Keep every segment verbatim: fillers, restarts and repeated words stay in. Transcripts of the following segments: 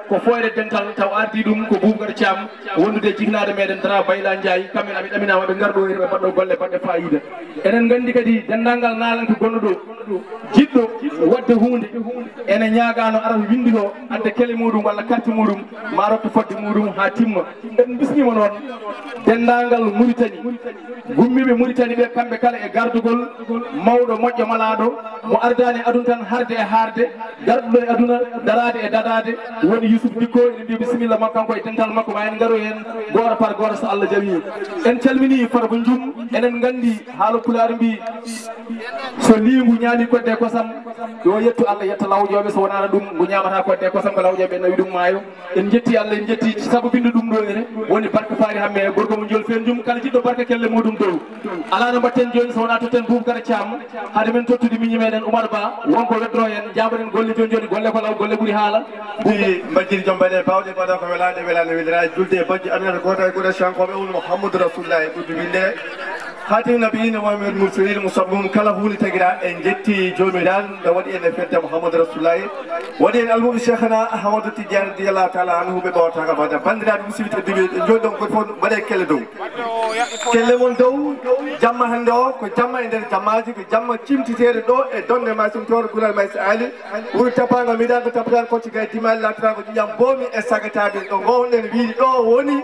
Ko Fooyre Dental, taw ardii ɗum ko Boubacar Thiam, wondude e jiknaaɗo meɗen Dra Bayla Ndiaye. Kamɓe aɓe ɗaminaama, ɓe ngar ɗo, ɓe mbaɗɗo golle baɗɗe faayiida. Eɗen nganndi kadi denndaangal naalanke gonɗo ɗo, jiɗɗo waɗde huunde, ene ñaagaano ara winndi ɗo, adda kele muɗum walla carte muɗum, maa rokka fodde muɗum haa timma. En mbismiima noon denndaangal Muritani, gummiiɓe Muritani ɓe, kamɓe kala e gardugol mawɗo moƴƴo malaaɗo, mo ardaani aduna tan harde e haarde, garɗo e aduna daraade e dadaade, woni Youssouf Dicko. Eɗen mbiya bisimilla makko, kanko e dental makko, ma en ngaroy heen gooto par gooto so Allah jaɓii. En calminii Farba Njum, eɗen nganndi haala Pulaar mbii, so liingu ñaami kodde kosam, yo yettu Allah, yetta lawƴooɓe, so wonaano ɗum ngu ñaamata kodde kosam ko lawƴooɓe nawi ɗum maayo. En njetti Allah, en njetti sabu binndi ɗum ɗo ene woni Barka Faari Hamme, gorko mo Njool Feen Njum, kala jiɗɗo barka kelle muɗum dow. Alaa no mbaɗten jooni so wonaa totten Boubacar Thiam, hade men tottude miñi meɗen Oumar Ba, wonko weddoo en, jaaboɗen golle jooni jooni, golle ko law, golle ɓuri haala. Ɗi mbajjiri joom mbaɗe baawɗe, mbaɗa ko welaaɗe, welaaɗe welira, e julde e bajjo Aminata gooto e Quraysiyankooɓe, woni Mouhamadou Rasulullah e ɓurɗo winnde. Khatim Nabiyina Muhammad Mursalin mo sabu mum kala huunde tagira. En njetti Joomiraaɗo ɓe waɗi en e fedde Mouhamadou Rasulullah, waɗi en almuɓe Cheikhana Ahmadou Tidiane radiyallahu taala anhu, ɓe ɓawtaaka bada. Banndiraaɓe musidɓe tedduɓe, ɓe jooɗi ɗon koye fof mbaɗe kelle dow. Kelle mon dow, jamma hannde o ko jamma e nder jammaaji, ko jamma cimtiteede ɗo e donde Maysintooro Gulal Maysa Ali. Wuro tapaango miɗaango tapataango kocci gay dimaali laatiraango ƴiƴam boomi e sagataaɓe ɗo ngoowɗen wiide ɗo woni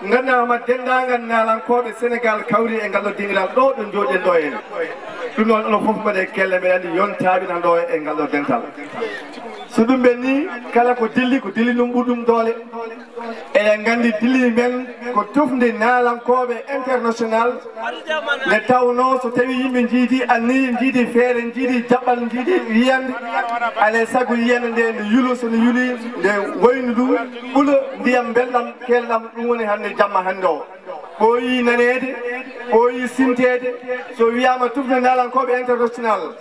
nganndanɗaa ma denndaangal naalankooɓe Senegaal kawri e ngal ɗo dingiral ɗo ɗo njooɗen ɗo heen. Ɗum noon onon fof mbaɗe kelle, mbeɗa anndi yontaaɓe nan ɗo e ngal ɗo dental. So ɗum ɓenni kala ko dilli ko dilli ɗum ɓuri ɗum doole. Eɗen nganndi dilli men ko tufnde naalankooɓe international. Nde tawnoo so tawii yimɓe njiidi anniye, njiidi feere, njiidi jaɓɓal, njiidi yiyannde, alaa e sago yiyannde nde nde yulo, so nde yuli nde waynu ɗum ɓulo ndiyam mbelɗam keelɗam. Ɗum woni hannde jamma hannde o ɓooyii naneede, ɓooyii sinteede. So wiyaama tufnde naalankooɓe international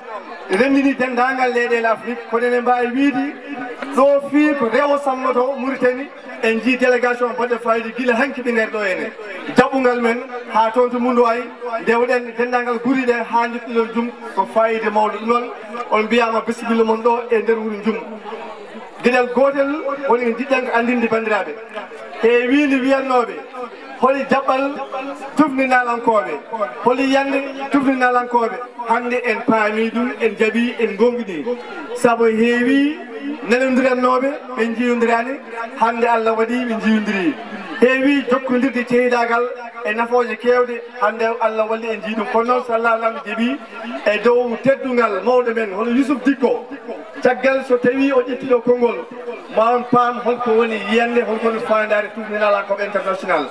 renndini denndaangal leyɗeele Afrik, kono ene mbaawi wiyde ɗo fii ko rewo samnoto Muritani. En njii délégation baɗɗo fayida gila hanki ɓe nder ɗo ene jaɓɓungal men haa toon to Mundu Ay, ndewɗen denndaangal guri ɗe haa njottiɗon Jum. Ko fayida mawɗo. Ɗum noon on mbiyaama bisimilla mon ɗo e nder wuro Jum. Geɗal gootel woni en njiɗɗen ko anndinde banndiraaɓe, heewii wiyannooɓe holi jaɓɓal tufnde naalankooɓe, holi yiyannde tufnde naalankooɓe. Hannde en paami ɗum, en njaɓi, en ngoonɗini. Sabu heewi nanondirannooɓe, ɓe njiyondiraani. Hannde Allah waɗi ɓe njiyondirii. Heewi jokkondirde cehidaagal e nafooje keewɗe. Hannde Allah walli en njii ɗum. Kono noon, so Allah lam jaɓi, e dow teddungal mawɗo men, hono Youssouf Dicko, caggal so tawii o ƴetti ɗo konngol, ma on paam holko woni yiyannde, holko woni faandaare tufnde naalankooɓe international.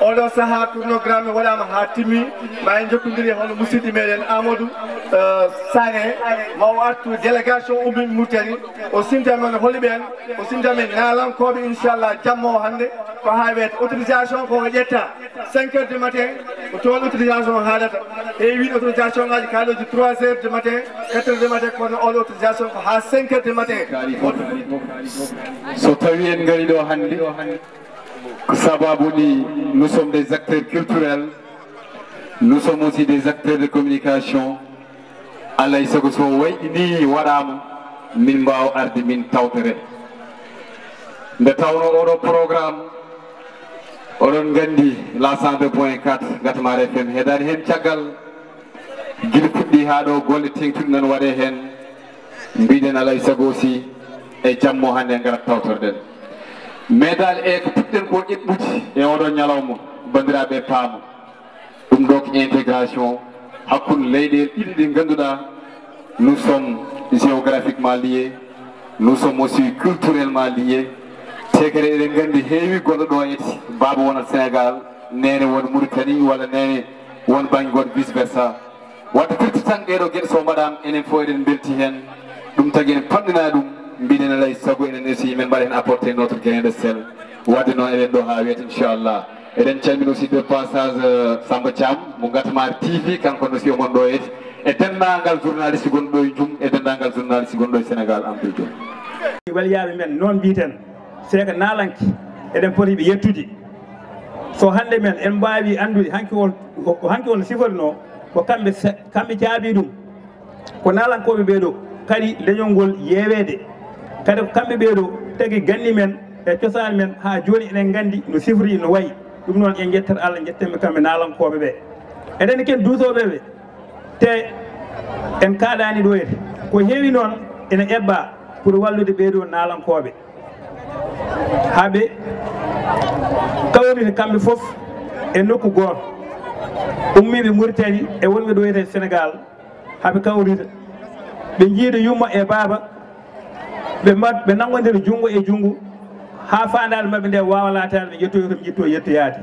Oɗo sahaa, chronogramme waɗaama haa timmi, ma en njokkondiri e hono musidɗo meɗen Amadou, eh, Sané, ma o artu délégation ummi Mauritanie, o sinta men holi ɓeen, o sinta men naalankooɓe, inchallah, jamma o hannde, ko haa wiyata autorisation ko o ƴetta cinq heures du matin, ko toon autorisation haalata. Heewi autorisation ngaji kaalooji trois heures du matin, quatre heures du matin, kono oɗo autorisation ko haa cinq heures du matin. Kaari fof, kaari fof, kaari fof. So tawii en ngarii ɗo hannde, ko sababu ni, nous sommes des acteurs culturels, nous sommes aussi des acteurs de communication. Alaa e sago so wayɗi ni waɗaama, min mbaawa arde min tawtore. Nde tawnoo oɗo programme, oɗon nganndi la cent deux point quatre Ngatamar F M heedaani heen caggal. Gila fuɗɗii haa ɗo golle teeŋtuɗe nan waɗee heen. Mbiɗen alaa e sago aussi e jamma o hannde en ngarat tawtorɗen. Mais dal e ko puɗɗen ko eɓɓude e oɗo ñalawma, banndiraaɓe paama. Ɗum ɗo ko intégration hakkunde leyɗeele ɗiɗi ɗe ngannduɗaa, nous sommes géographiquement liés, nous sommes aussi culturellement liés. Te kadi eɗen nganndi heewi goɗɗo ɗo e baaba wonat Sénégal, neene won Mauritanie walla neene won bannge goɗɗo, vice versa. Wadde firti tan ɗeɗo geɗe so mbaɗaama, enen fof eɗen mbelti heen. Ɗum tagi en panɗinaa ɗum, mbiɗen alaa e sago enen aussi min mbaɗa heen apporter notre grain de sel. Wadde noon eɗen ɗo haa weeti inchallah. Eɗen calmina aussi de passage, euh, Samba Thiam mo Ngatamar T V, kanko no si omon ɗo e, e denndaangal journaliste gonɗo ɗo e Jum, e denndaangal journaliste gonɗo e Sénégal en tout. Waliyaaɓe men noon mbiyeten, seeka naalanke, eɗen poti ɓe yettude. So hannde men en mbaawi anndude hanki on, ko hanki on sifornoo, ko kamɓe se-, kamɓe jaabii ɗum. Ko naalankooɓe ɓee ɗoo kadi leñol ngol yeeweede. Kadi ko kamɓe ɓee ɗoo tagi ganni men, e cosaan men, haa jooni eɗen nganndi no sifri, no wayi. Ɗum noon, en njettat Allah, njetten ɓe kamɓe naalankooɓe ɓe. Eɗen ken duusooɓe ɓe, te en kaaɗaani ɗo e. Ko heewi noon ene eɓɓaa pour wallude ɓee ɗoo naalankooɓe. Haa ɓe kawrita kamɓe fof e nokku gooto. Ummiiɓe Mauritanie e wonɓe ɗo e Sénégal, haa ɓe kawrita. Ɓe njiida yumma e baaba, ɓe mbat-, ɓe nanngondira junngo e junngo, haa faandaare maɓɓe nde waawa laataade, ɓe ƴettoyo to ɓe ƴettoo yettoyaade.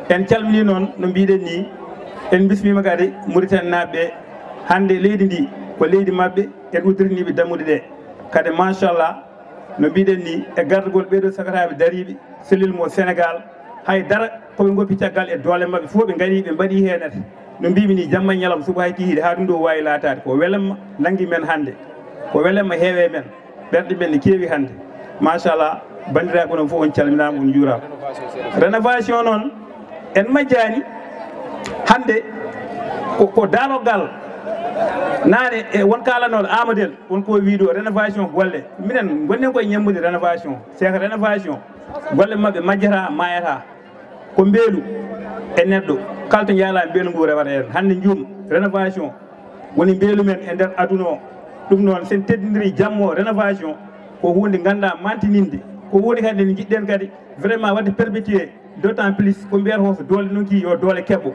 En calminii noon, no mbiɗen nii, en mbismiima kadi Mauritanie naaɓe ɓe. Hannde leydi ndi ko leydi maɓɓe, en udditinii ɓe dammuɗe ɗe. Kadi, machallah, no mbiɗen nii, e gardagol ɓee ɗoo sagataaɓe dariiɓe, cellule mo Sénégal, hay dara, ko ɓe ngoppi caggal e doole maɓɓe fof, ɓe ngarii, ɓe mbaɗii heen. No mbiimi nii, jamma e ñalawma, suba hay kihiiɗe, haa ɗum ɗo waawi laataade. Ko welamma nanngi men hannde, ko welamma heewi e men, ɓerɗe men ne keewi hannde. Machallah, banndiraaɓe, onon fof on calminaama, on njuuraama. Rénovation noon, en majjaani. Hannde ko, ko daroggal. Naane e won kaalanooɗo Amadel, won ko wii ɗo rénovation golle. Minen ngonnen koye ñemmude rénovation. C'est que rénovation, golle maɓɓe majjata, maayata. Ko mbeelu e neɗɗo, kala to njaalaa mbeelu ngu rewata heen. Hannde njum, rénovation woni mbeelu men e nder aduna o. Ɗum noon, sen teddindirii jammo rénovation, ko huunde nganndaa mantininde. Ko huunde kadi nde njiɗɗen kadi vraiment waɗde perpétuer, d'autant plus ko mbiyata ko so doole nokki yo doole keɓɓo.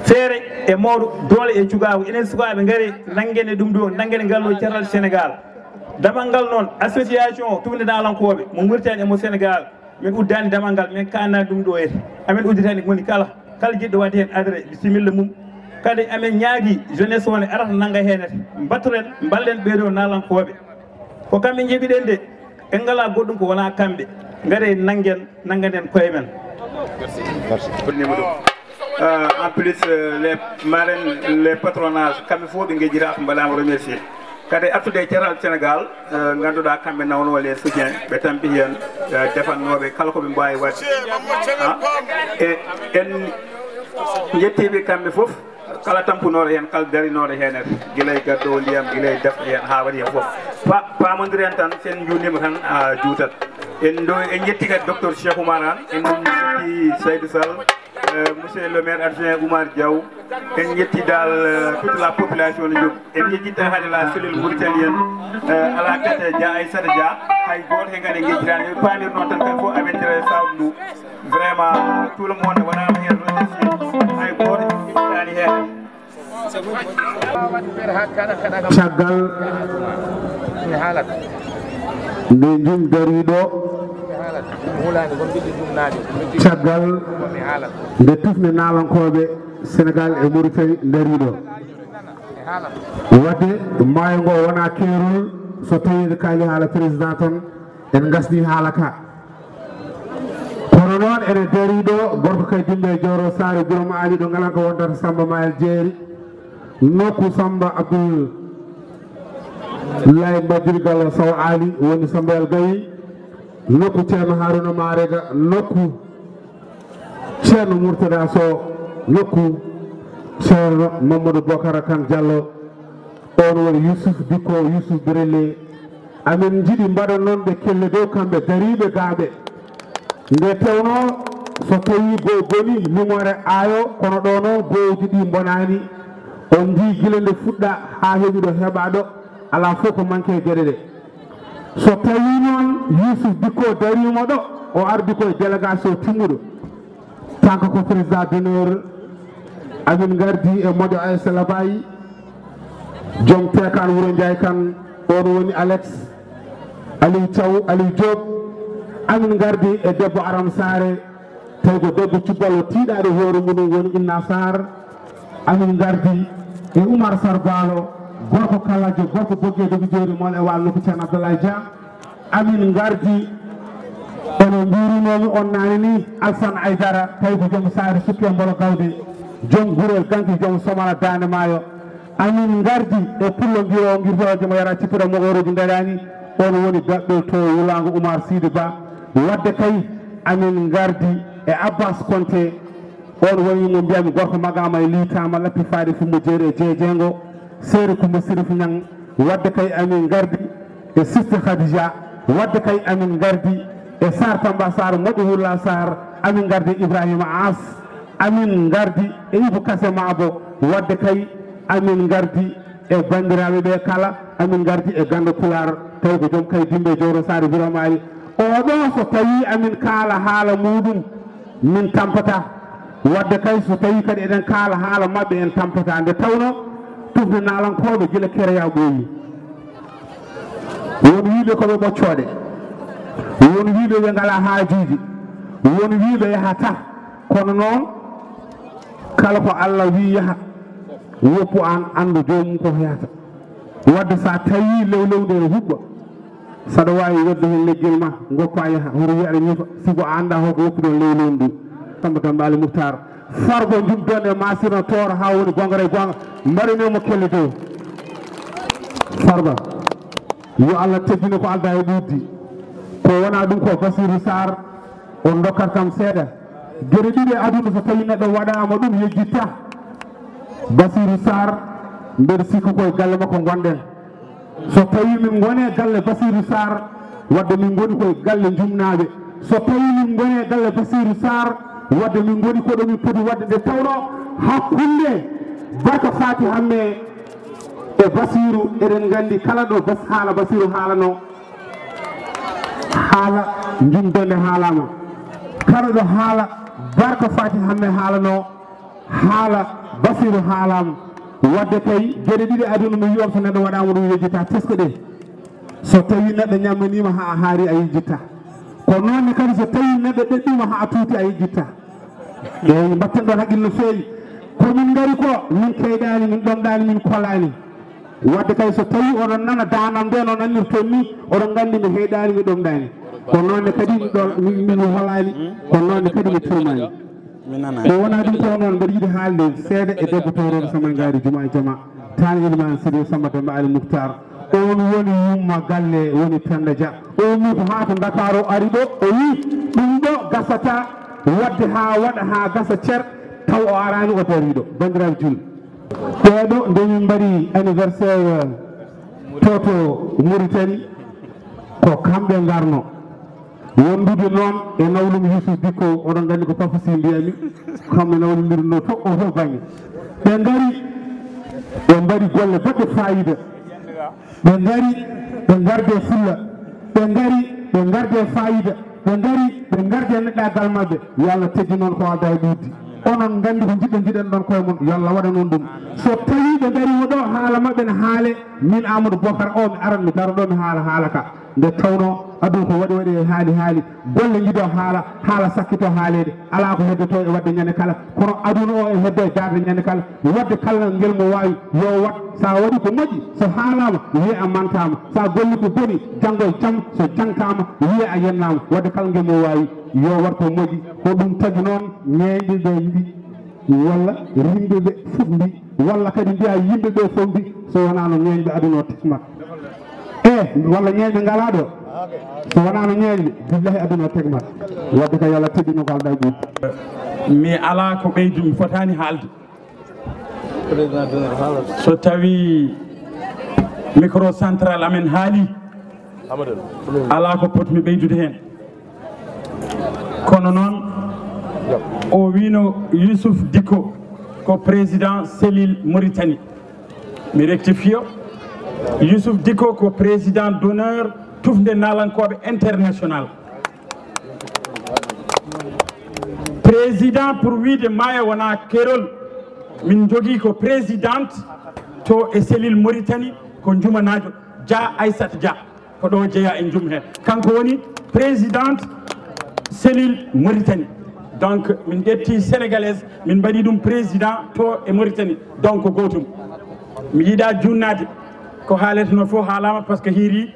Feere e mawɗo, doole e cukaagu. Enen sukaaɓe, ngare nanngene ɗum ɗo, nanngene ngal ɗo caral Sénégal. Damal ngal noon, association tuɓnde naalankooɓe mo Mauritanie e mo Sénégal, min uddaani damal ngal, min kaannaani ɗum ɗo e. Amin udditani moni kala, kala jiɗɗo waɗde heen adresse, bisimilla mum. Kadi amin ñaagi jeunesse o ne arata nannga heen, mbattoren, mballen ɓee ɗoo naalankooɓe. Ko kamɓe njeɓiɗen de, en ngalaa goɗɗum ko wonaa kamɓe. Ngare nanngen, nannganen koye men. Merci. Merci. Bonnima ɗum. Euh, en plus, euh, les marraines, les patronages, kamɓe fof ɓe ngejjitaaka, mbaɗaama remercier. Kadi artude e caral Sénégal, euh, ngannduɗaa kamɓe nawno les soutiens, ɓe tampi heen, euh, defannooɓe kala ko ɓe mbaawi waɗde. Ah, e en njettiiɓe kamɓe fof, kala tampunooɗo heen, kala darinooɗo heen, gila e gaddowo ndiyam, gila e defɗo heen, haa waɗi heen fof. Pa-, paamondiren tan, sen njuutniima tan, a juutat. En ɗo, en njetti kadi docteur Cheikh Oumar Anne, en njetti Saydou Sall, euh, monsieur le maire adjoint Oumar Diaw, en njetti dal, euh, toute la population de Diop. En njejjittaa hade la cellule mauritanienne, euh, à la tête Dia Aïssata Dia, hay gooto heen kadi en ngejjitaani. En paamir noon tan, kamɓe fof aɓe nder sawdu ndu. Vraiment, tout le monde wonaa heen remercier. Hay gooto en ngejjitaani heen. Caggal nde njum dariiɗo, caggal nde tufnde naalankooɓe Sénégal e Mauritanie dariiɗo. Wadde maayo ngo wonaa keerol, so tawii en kaali haala président tan, en ngasni haala ka. Kono noon ene darii ɗo gorko kay Dimbe Jowro Saare Birama Ali ɗo ngalanka wondata Samba Mayel Jeeri, nokku Samba Abdoulaye Badiri Gallo Sow Ali woni Samba El Gayi, nokku Ceerno Haruna Marega, nokku Ceerno Murtada Sow, nokku Ceerno Mamadou Bokara Kane Diallo, on woni Youssouf Dikko, Youssouf Brele. Amin njiɗi mbaɗa noon ɓe kelle dow kamɓe dariiɓe gaaɓe. Nde tewno so tawii goo boni, limoore aayo, kono ɗo noon gooji ɗi mbonaani. On njii gila nde fuɗɗa haa heɓi ɗo heɓa ɗo, alaa fof ko manque e geɗe ɗe. So tawii noon Youssouf Dikko dariima ɗo, o ardi ko e délégation timmuɗo. Kanko ko président d'honneur, amin ngardi e moƴo Aïssa Labaye, joom Teekaan Wuro Njaay Kan, on woni Alex, Aliou Thiaw, Aliou Diop. Amin ngardi e debbo Aram Saare, tawi ko debbo cubbalo tiiɗaɗo hoore mum woni Inna Sarr. Amin ngardi e Oumar Sarr Baalo, gorko kalajo, gorko boggeejo ko jeeri mon e waal nokku Ceerno Abdoulaye Dia. Amin ngardi, kono mbiirunoomi on naane ni, Alsan Aydara, tawi ko joom saare sukke mbolo gawde, joom gurel ganki, joom somana daande maayo. Amin ngardi e pullo mbiro ngirtoojo mo yara cippuɗo mo oruji ngaraani, on woni daɓɓel to wulaango Oumar Sidi Ba. Wadde kay, amin ngardi e Abbas Konte, on woni mo mbiyami gorko Magama e liitaama lappi faade fummo jeeri e jeejeengo, seeri Kumba Sirif Ñang. Wadde kay amin ngardi e Siste Khadija, wadde kay amin ngardi E Sarr Tamba Sarr, Moɗi Wulla Sarr, amin ngardi Ibrahima As, amin ngardi e Ibou Kase Mabo, wadde kay amin ngardi e banndiraaɓe ɓe kala, amin ngardi e ganndo Pulaar, tawi ko joom kay Dimbe Jowro Sarr Biramaali. Oɗo so tawi amin kaala haala muɗum, min tampata. Wadde kay so tawi kadi eɗen kaala haala maɓɓe, en tampata. Nde tawno tufde naalankooɓe gila kereya ɓooyi. Won wiiɓe ko ɓe ɓoccooɗe, won wiiɓe ɓe ngalaa haajuuji, won wiiɓe yahata. Kono noon, kala ko Allah wii yaha, woppu aan anndu joomum ko yahata. Wadde so a tawii lewlewnde ene huɓɓa, saɗa waawi wedde heen leggel ma, ngoppa yaha, hoto wiya aɗa ñifa, sibu a anndaa holko woppi ɗoon lewlewndu ndun. Samba Tambaali Muktaar, Farba Jum Donde Masirna Tooro haa woni gongre e gonga, mbaɗanee mo kelle dow. Farba, yo Allah teddine ko aldaa e ɓuuɓdi. Ko wonaa ɗum ko Basiru Sarr, on ndokkat kam seeɗa. Geɗe ɗiɗi e aduna so tawii neɗɗo waɗaama ɗum yejjitta. Basiru Sarr, mbeɗa sikki ko e galle makko ngonɗen. So tawii min ngonee galle Basiru Sarr, wadde min ngoni ko e galle jumnaaɓe. So tawii min ngonee galle Basiru Sarr, wadde min ngoni ko ɗo min poti waɗde nde tawno hakkunde Barka Faati Hamme e Basiru, eɗen nganndi kala ɗo Bas-, haala Basiru haalanoo, haala jum donde haalaama. Kala ɗo haala Barka Faati Hamme haalanoo, haala Basiru haalaama. Wadde kay, geɗe ɗiɗi aduna mi wi'on so neɗɗo waɗaama ɗum yejjita, tesko ɗe. So tawii neɗɗo ñammaniima haa a haari a yejjitta. Ko noon ne kadi so tawii neɗɗo ɗeɗɗiima haa a tuuti a yejjitta. Eeyi, mbatten ɗoon haqqille no feewi. Ko min ngari ko, min keyɗaani, min ɗomɗaani, min kolaani. Wadde kay so tawii oɗon nana daanam nde no nannirton ni, oɗon nganndi mi heyɗaani, mi ɗomɗaani. Ko noon ne kadi mi ɗo-, mi, mi holaani, ko noon ne kadi mi tuumaani. Mi nanaani. Ko wonaa ɗum ko noon, mbeɗa yiɗi haalde seeɗa e debbo tawrooɗo Samangaari Jumaa e Jamaa, taan Elimaan Sidi Samba Demba Ali Muktar. Oon woni yumma galle, woni Penda Dia. O ummi ko haa to Ndakaaru, o ari ɗo, o wii ɗum ɗo gasata, wadde haa waɗa haa gasa cer, taw o araani, o darii ɗo. Banndiraaɓe julɓe, ɓee ɗo nde min mbaɗi anniversaire to, to Mauritanie, ko kamɓe ngarno. Wondude noon e nawlum Yusuf Dikko, oɗon nganndi ko Papa Sy mbiyami, kamɓe nawlondirno fof o fof bannge. Ɓe ngari, ɓe mbaɗi golle baɗɗe faayiida. Ɓe ngari, ɓe ngarde fulla. Ɓe ngari, ɓe ngarde faayiida. Ɓe ngari, ɓe ngarde neɗɗaagal maɓɓe. Yo Allah teddin on ko aldaa e ɓuuɓdi. Onon nganndi ko njiɗɗon, njiɗen ɗon koye mon. Yo Allah waɗan on ɗum. So tawii ɓe ngariima ɗo, haala maɓɓe ne haale, min Amadou Bocar o, mi aran, mi daro ɗo, mi haala haala ka. Nde tawnoo aduna ko waɗi waɗi e haali haali, golle njiɗo haala, haala sakkito haaleede, alaa ko heddotoo e waɗde ñande kala, kono aduna o e heddo e darde ñande kala. Waɗde kala ngel mo waawi, yo waɗ, so a waɗi ko moƴƴi, so haalaama, wiye a mantaama, so a golli ko boni, janngo e jam, so jangtaama, wiye a yennaama. Waɗde kala ngel mo waawi, yo waɗ ko moƴƴi. Ko ɗum tagi noon ñeeñɓe ɓe mbi-, walla rimɓe ɓe fof mbi-, walla kadi mbiya yimɓe ɓe fof mbi-, so wonaano ñeeñɓe aduna o tekmat. E, walla ñeeñɓe ngalaa ɗo. So wonaano ñeeñɓe, billahi aduna o tekmat. Wadde ka yo Allah teddino ko aldaa e ɓuuɓdi. Mi alaa ko ɓeydu, mi fotaani haalde. So tawi micro central amen haali, alaa ko potmi ɓeydude heen. Kono noon, o wiino Youssouf Dicko ko président cellule Mauritanie. Mi rectifio, Youssouf Dicko ko président d'honneur Tufnde Naalankooɓe International. Président, pour wiide maayo wonaa kerol, min njogii ko présidente to e cellule Mauritanie, ko Njumanaajo, Dia Aissata Dia. Ko ɗo jeyaa e jum heen. Kanko woni présidente cellule Mauritanie. Donc, min ƴetti sénégalaise, min mbaɗi ɗum président to e Mauritanie. Donc, ko gootum. Mi yiɗaa juunnaade. Ko haaletnoo fof haalaama, parce que hiirii.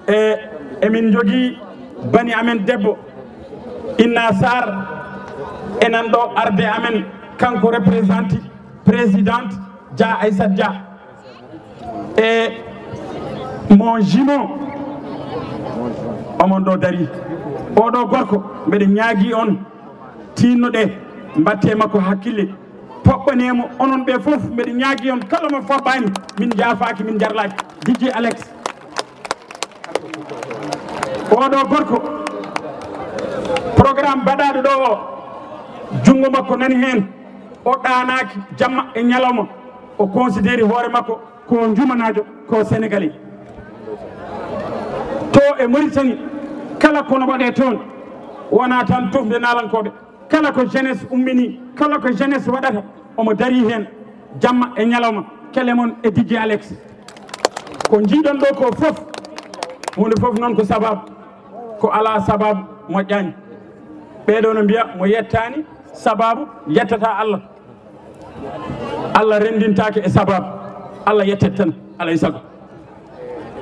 E, emin njogii bani amen debbo, Inna Sarr, e nan ɗo arde amen, kanko représenté présidente Dia Aissata Dia. E mon jumeau, omon ɗo darii. Oɗo gorko, mbeɗa ñaagii on, tiinno-ɗee, mbaɗtee makko hakkille, poɓɓanee mo, onon ɓe fof, mbeɗa ñaagii on, kala mo foɓɓaani, min njaafaaki, min njarlaaki. D J Alex. Oɗo gorko, Programme baɗaaɗo ɗo o, junngo makko nani heen, o ɗaanaaki jamma e ñalawma, o considéri hoore makko ko njumanaajo, ko Sénégalais. To e Mauritanie, kala kono waɗee toon, wonaa tan tufde naalankooɓe, kala ko jeunesse ummini, kala ko jeunesse waɗata, omo darii heen jamma e ñalawma, kele mon e D J Alex. Ko njiiɗon ɗo ko fof, huunde fof noon ko sababu, ko alaa sababu moƴƴaani. Ɓeeɗo no mbiya mo yettaani sababu yettata Allah. Allah renndintaake e sababu, Allah yettet tan, alaa e sago.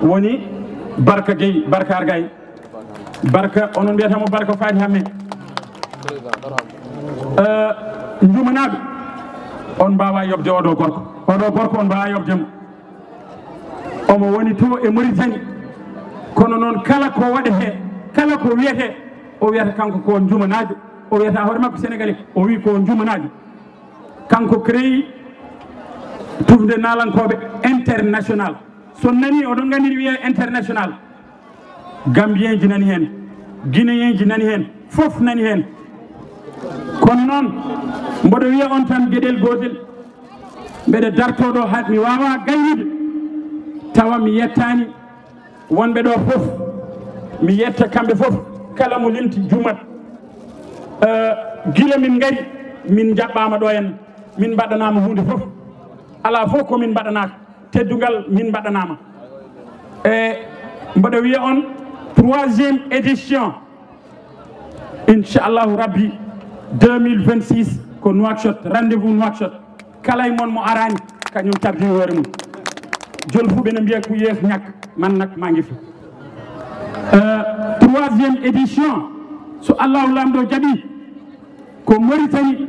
Woni Barka Gueye, Barka Argaye, Barka, onon mbiyata mo Barka Faati Hamme. Eh, njumanaaɓe, on mbaawa yoɓde oɗo gorko. Oɗo gorko on mbaawa yoɓde mo. Omo woni to e Mauritanie. Kono noon kala ko waɗetee, kala ko wiyetee, o wiyata kanko ko njumanaajo. O wiyata hoore makko Sénégalais, o wi ko njumanaajo. Kanko créé tufde naalankooɓe international. So nani oɗon nganndi wiya international. Gambiyenji nani heen, Guinéyenji nani heen, fof nani heen. Kono noon, mboɗo wiya on tan geɗel gootel, mbeɗa dartoo ɗo haa mi waawa gaynude, tawa mi yettaani wonɓe ɗo fof. Mi yetta kamɓe fof, kala mo limti juumat. Eh, gila min ngari, min njaɓɓaama ɗo en, min mbaɗanaama huunde fof. Alaa fof ko min mbaɗanaaka. Teddungal min mbaɗanaama. E mboɗo wiya on, troisième édition, inchallahu rabbi, deux mille vingt-six ko Nouakchott, rendez-vous Nouakchott. Kala e mon mo araani, kañum tardini hoore mum. Jolfuɓe no mbiya ku yees ñàkk, man nag maa ngi fi. Euh, troisième édition, so Allahu Laamɗo jaɓi, ko Mauritanie,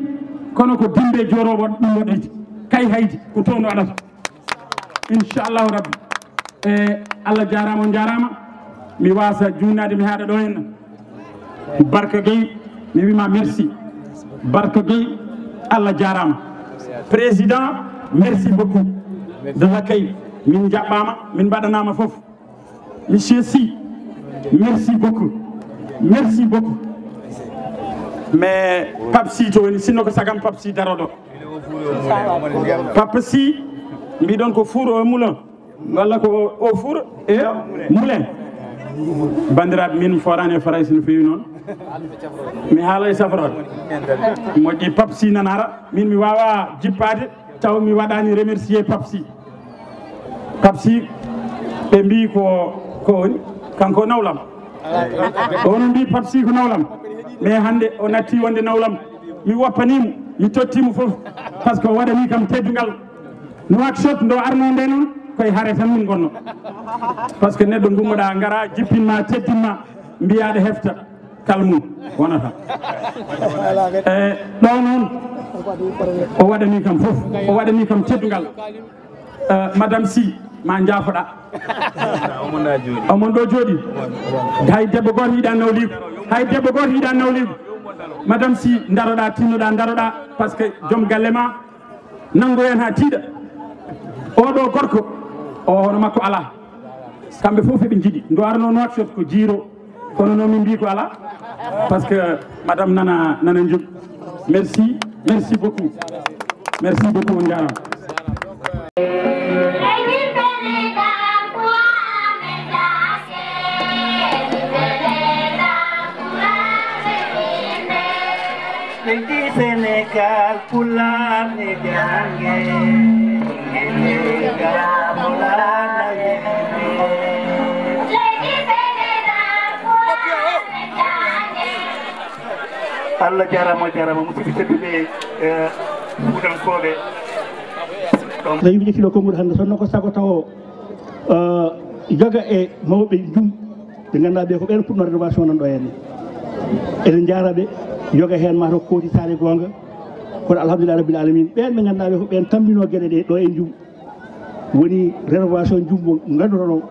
kono ko Dimbe Joorooɓo ɗum waɗayti. Kay haydi, ko toon waɗata. Inchallahu rabbi. E Allah jaaraama, on jaaraama. Mi waasa juunnaade, mi haaɗa ɗo henna. Barka Gueye, mi wima merci. Barka Gueye, Allah jaaraama. Président, merci beaucoup de l'accueil. Min njaɓɓaama, min mbaɗanaama fof. Monsieur Sy, merci beaucoup. Merci beaucoup. Mais Pape Sy to woni, sinno ko sagam Pape Sy daroɗo. Pape Sy, mbiɗon ko four au moulin. Walla ko au four et moulin. Banndiraaɓe, min mi fooraani e Farayse no feewi noon. Mi haala e safrode. Moƴƴi, Pape Sy nana ara. Min mi waawa jippaade taw mi waɗaani remercier Pape Sy. Pape Sy, ɓe mbii ko, ko woni, kanko nawlam. Onon mbii Pape Sy ko nawlam. Mais hannde o natti wonde nawlam. Mi woppanii mo, mi tottii mo fof. Parce que o waɗanii kam teddungal. Nouakchott ndo arno nde noon, koye hare tan min ngonno. Parce que neɗɗo ngummoɗaa, ngara, jippinma, teddinma, mbiyaa ɗo hefta, kalmum wonata. E ɗo noon, o waɗanii kam fof, o waɗanii kam teddungal. Eh, Madame Sy, ma njaafoɗa. Omon ɗo jooɗi. Hay debbo gooto yiɗa nawliigu. Hay debbo gooto yiɗa nawliigu. Madame Sy, ndaroɗa, tinnoɗa, ndaroɗa, parce que joom galle ma nanngoyan haa tiiɗa. Oɗo gorko, o hono makko alaa. Kamɓe fof eɓe njiɗi. Ndo arno Nouakchott ko jiiro. Kono noon min mbii ko alaa, parce que madame nana, nana jog. Merci, merci beaucoup. Merci beaucoup, on njaaraama. Leydi Senegaal, Pulaar ne jannge. Leydi Senegaal, Pulaar ne jannge. Allah jaaraama, jaaraama, musidɓe tedduɓe, eh, Fuutankooɓe. Ɗum. So yimɓe ƴetti ɗo konngol hannde, so wonno ko sago tawo, eh, yoga e mawɓe Njum, ɓe ngannduɗaa ɓe ko ɓeen puɗno rénovation nan ɗo henne. Eɗen njaara ɓe, yoga heen maa to kooti saare goonga. Kono alhamdulillah rabbil alamin, ɓeen ɓe ngannduɗaa ɓe ko ɓeen tammbinoo geɗe ɗe ɗo e Njum. Woni rénovation Njum mo ngannduɗaa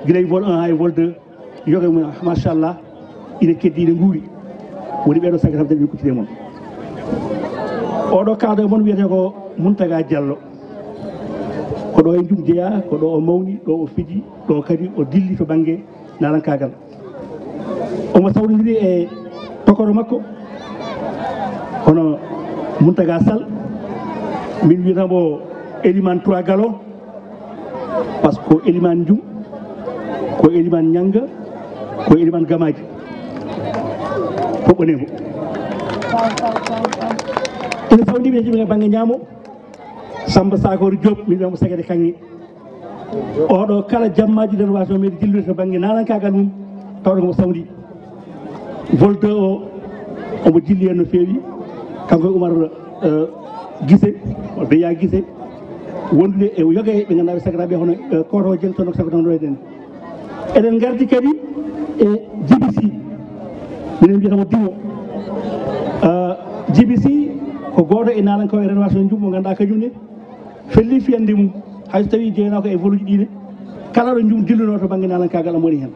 gila e vol un haa e vol deux. Yoga mum, machallah, ina keddi, ina nguuri. Woni ɓeɗo sakkata tan min kuccide mon. Oɗo kaado e mon wiyete ko Muntaga Diallo. Ko ɗo e Njum jeeya, ko ɗo o mawni, ɗo o fiji, ɗo kadi o dilli to bannge naalankaagal. Omo sawrodiri e tokoro makko, hono Mountaga Sall, min wiyata mo Elimane Trois Galons, parce que ko Elimane Jum, ko Elimane Ñanga, ko Elimane Gamaji, fof ɓone mo. Ene fawndi ɓe jiɓe bannge ñaamo, Samba Sakor Diop, min wiyata mo Segede Kaŋŋe. Oɗo kala jammaaji rénovation meɗi jillude to bannge naalankaagal mum, tawɗo ko mo sawdi. Vol deux o, omo jilli heen no feewi, kanko e Oumar, eh, Gise, Beya Gise, wondude e yoga e ɓe ngannduɗaa ɓe sakiraaɓe hono, eh, Koto Dieng, toon ko sakiraaɓe ɗen. Eɗen ngardi kadi e G B C, minen mbiyata mo Dimo. Eh, G B C ko gooto e naalankaaɓe rénovation Jum mo ngannduɗaa kañum ne, felli fiyande mum, hay so tawii jeyanoo ko e voluuji ɗiine, kala ɗo Jum dilluno to bannge naalankaagal omo woni heen.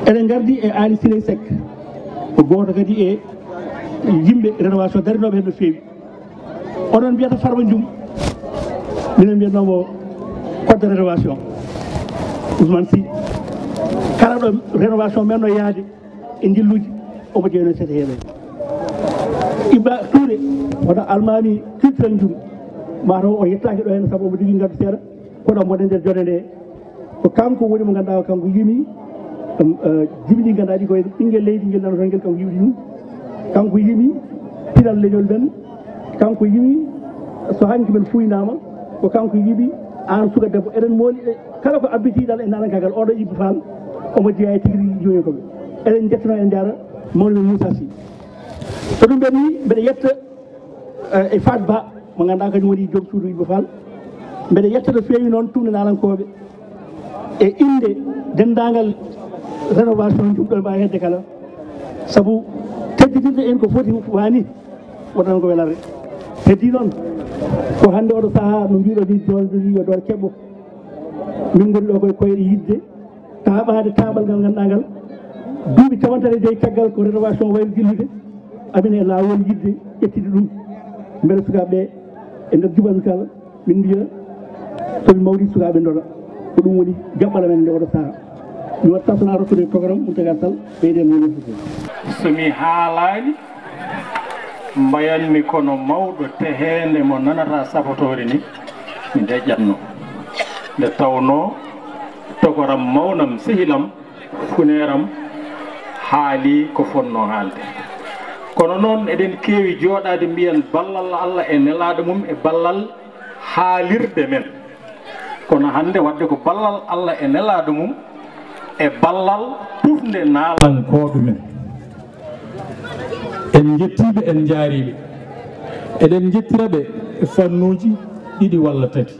Eɗen ngardi e Aly Siley Seck, ko gooto kadi e yimɓe rénovation darinooɓe heen no feewi. Oɗon mbiyata Farba Jum, minen mbiyatnoo mo code de rénovation, Ousmane Sy. Kala ɗo rénovation men no yaade, e njilluuji, omo jeyanoo e sete heeɓe. Ibba Touré, wona almaami culturel Jum, mataw o yettaaki ɗo heen sabu omo jogii ngaddu seeɗa, kono mboɗo nder jone nde. Ko kanko woni mo ngannduɗaa, kanko yimi, em, eh, jimɗi ngannduɗaa ɗi koye ɓinngel leydi ngel nana toon ngel, kanko yiwdi ɗum. Kanko yimi pinal leñol men, kanko yimi so hanki men fuynama, ko kanko yiɓi aan suka debbo. Eɗen mooli e kala ko abbitiiɗal e naalankaagal, oɗo Ibba Fall, omo jeyaa e tigi rigi jooni ko ɓe. Eɗen njettanoo, eɗen njaara mawni men Moussa Sy. So ɗum ɓenni, mbeɗa yetta, eh, e Fat Ba, mo ngannduɗaa kañum woni joom suudu Ibba Fall. Mbeɗa yetta no feewi noon tuumne naalankooɓe e innde denndaangal rénovation jumɗo e mbaawi hedde kala. Sabu teddinirde en ko foti waani, wonano ko welare. Heddi noon, ko hannde oɗo sahaa no mbiɗo ni, doole ɗo ni yo doole keɓɓo. Min ngoni ɗo koye koyɗe yidde taaɓaade taaɓal ngal ngannduɗaa ngal. Duuɓi cappanɗe tati e joy caggal ko rénovation wayri dillude, amin e laawol yidde ƴettude ɗum. Mbele sukaaɓe ɓe e nder juɓɓal kala, min mbiya, so min mawri sukaaɓe ndola. Ko ɗum woni jaɓɓal amen nde oɗo sahaa. Mi watta sona rokkude programme Mountaga Sall, ɓeyden woni fof. So mi haalaani, mbayanmi kono mawɗo teheende mo nanata sabotoore ni, mi deƴƴatno. Nde tawnoo tokoram mawnam, sehilam, funeeram haalii ko fotnoo haalde. Kono noon, eɗen keewi jooɗaade mbiyen ballal Allah e nelaaɗo mum e ballal haalirde men. Kono hannde, waɗde ko ballal Allah e nelaaɗo mum e ballal tufnde naalankooɓe men. En njettii ɓe, en njaarii ɓe. Eɗen njettira ɓe e fannuuji ɗiɗi walla tati.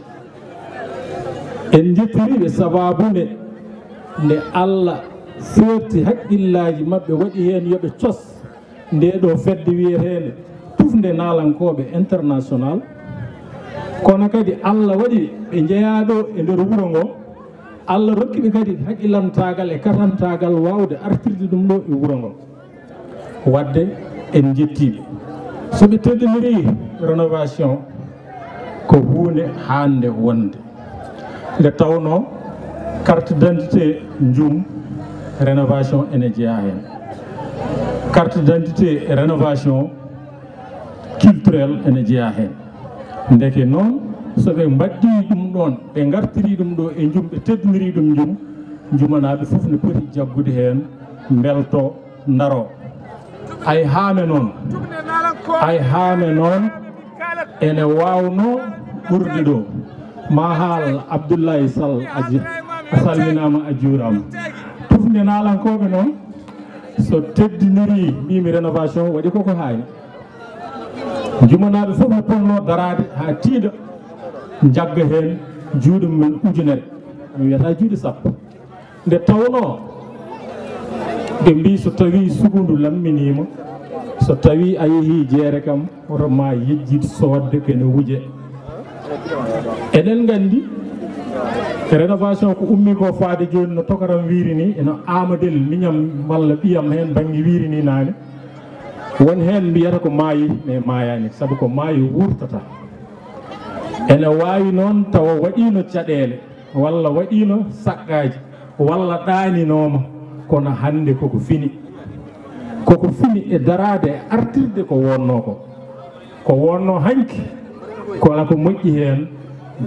En njettiri ɓe sabaabu nde, nde Allah feerti hakkillaaji maɓɓe, waɗi heen yo ɓe cos ndee ɗoo fedde wiyeteende Tufnde Naalankooɓe International. Kono kadi, Allah waɗi ɓe njeyaa ɗoo e nder wuro ngoo. Allah rokki ɓe kadi hakkilantaagal e katantaagal waawde artirde ɗum ɗoo e wuro ngoo. Waɗde en njettii ɓe. So ɓe teddinirii rénovation, ko huunde haande wonde. Nde tawnoo carte d'identité Njum, rénovation ene jeyaa heen. Carte d'identité rénovation culturelle ene jeyaa heen. Ndeke noon, so ɓe mbaɗdii ɗum ɗoon, ɓe ngartirii ɗum ɗoo e Njum, ɓe teddinirii ɗum Njum, Njumanaaɓe fof ne poti jaggude heen, mbeltoo, ndaroo. Ay haame noon, ay haame noon ene waawnoo ɓurde ɗoo. Ma haal Abdoulaye Sall a ji-, a salminaama, a juuraama. Tufnde naalankooɓe noon, so teddinirii, mbiimi rénovation waɗi koko haani. Njumanaaɓe fof no potnoo daraade haa tiiɗa, njagga heen juuɗe mumen ujunere, mi wiyata juuɗe sappo. Nde tawnoo, ɓe mbii, so tawii sukundu lamminiima, so tawii a yehii jeere kam, woto ma yejjit soodde kene wuje. Eɗen nganndi, rénovation ko ummii ko faade jooni, no tokaram wiiri ni, eno Amadel miñam walla ɓiyam heen bannge wiiri ni naane. Won heen mbiyata ko maayi, mais maayaani, sabu ko maayi wuurtata. Ene waawi noon tawa waɗiino caɗeele, walla waɗiino saqqaaji, walla ɗaaninooma, kono hannde koko fini. Ko Ko fini e daraade e artirde ko wonnoo ko. Ko wonnoo hanki, ko alaa ko moƴƴi heen,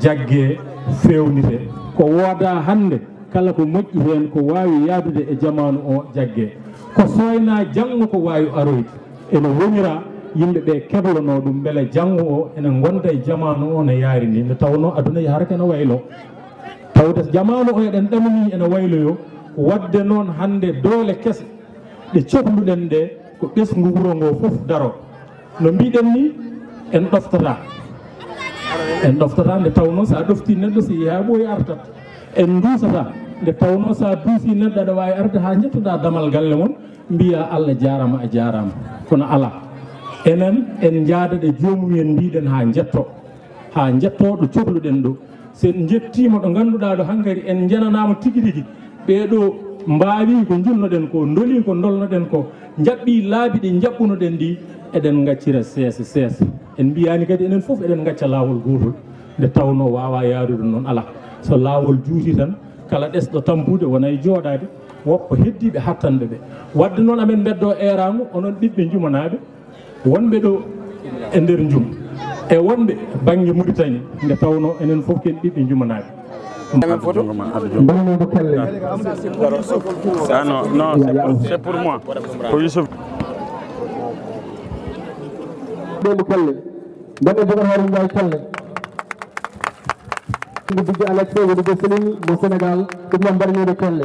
jaggee, feewnitee. Ko woodaa hannde, kala ko moƴƴi heen, ko waawi yahdude e jamaanu o, jaggee. Ko sooynaa janngo ko waawi aroyde. Ene wonira yimɓe ɓe keblanoo ɗum mbele janngo o ene ngonda e jamaanu o no yaari ni, nde tawnoo aduna yahrata ene wayloo. Tawde jamaanu o eɗen ɗamanii ene wayloyoo, waɗde noon hannde doole kese ɗe cohluɗen ɗe ko ɓesngu wuro ngo fof daroo. No mbiɗen ni, en ɗoftataa. En ɗoftataa nde tawnoo so a ɗoftii neɗɗo, so yehi haa ɓooyi artat. En nduusataa nde tawnoo so a duusii neɗɗo aɗa waawi arde haa njettoɗaa damal galle mon, mbiyaa Allah jaaraama, a jaaraama. Kono alaa. Enen en njaada ɗe joomum en mbiɗen haa njettoo. Haa njettoo ɗo cohluɗen ɗo. So en njettiima ɗo ngannduɗaa ɗo hankadi en njananaama tigi rigi. Ɓee ɗo mbaawi ko njulnoɗen ko, ndoli ko ndolnoɗen ko, njaɓɓii laabi ɗi njaɓɓunoɗen ɗi, eɗen ngaccira seese seese. En mbiyaani kadi enen fof eɗen ngacca laawol gootol, nde tawnoo waawaa yaarude noon alaa. So laawol juutii tan, kala ɗesɗo tampude wona e jooɗaade, woppa heddiiɓe hattanɓe ɓe. Waɗde noon amen mbeddoo eeraango, onon ɓiɓɓe njumanaaɓe, wonɓe ɗo e nder Njum, e wonɓe bannge Muritani, nde tawnoo enen fof ken ɓiɓɓe njumanaaɓe. Mbaɗnooɗo pelle. Ah non, non, c'est pour, c'est pour moi. Ko Youssouf. Mbaɗnooɗo pelle. Mbaɗnooɗo Boubacar Harouna Ndiaye pelle. Ngu Bijou Alex, woni Jocelyn mo Sénégal, ɗum noon mbaɗnooɗo pelle.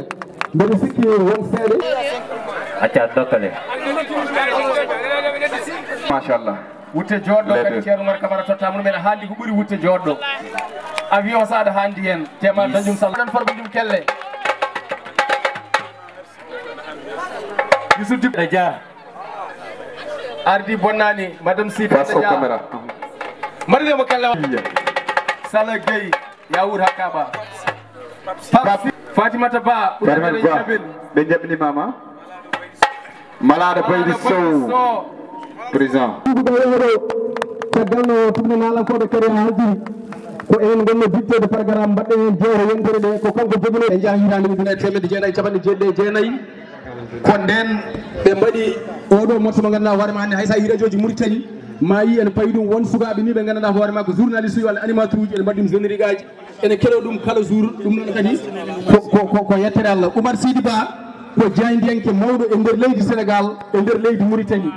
Mbeɗa sikki won seeɗa. Acca dokkale. Machallah. Wutte jooɗɗo kadi, Ceerno Umar Kamara totta mum, ene haandi ko ɓuri wutte jooɗɗo. Avion so aɗa haandi heen, tema dañum sal. Ɗon forɓe ɗum kelle. Yusuf Dib. Dia. Ardi bonnani, Madame Sy. Face aux caméras. Mbaɗnee mo kelle. Sala Gueye, Yawour Hakaba. Pape Fatimata Ba, Fatimata Ba. Ɓe jaɓni mama. Malaaɗo Baydi Sow, président. Ɗuɗo yeeɗo, caggal no tubni naalankooɓe kadi haaldiri, ko enen ngonnoo bitteede programme, mbaɗɗen heen jeewte yontere nde, ko kanko joginoo. En njaha hitaande ujunere e teemedde jeenayi e capanɗe jeeɗiɗi e jeenayi. Ko ndeen ɓe mbaɗi oɗo morceau mo ngannduɗaa hoore ma hannde, hay so a yii radiooji Mauritanie, ma yii ene pawi ɗum, won sukaaɓe ni ɓe ngannduɗaa hoore ma ko journaliste uji walla animateur uji, ene mbaɗi ɗum générique aji, ene keɗoo ɗum kala jour. Ɗum noon kadi ko, ko, ko, ko yettere Allah. Oumar Sidy Ba ko jaayndiyanke mawɗo e nder leydi Sénégal, e nder leydi Mauritanie.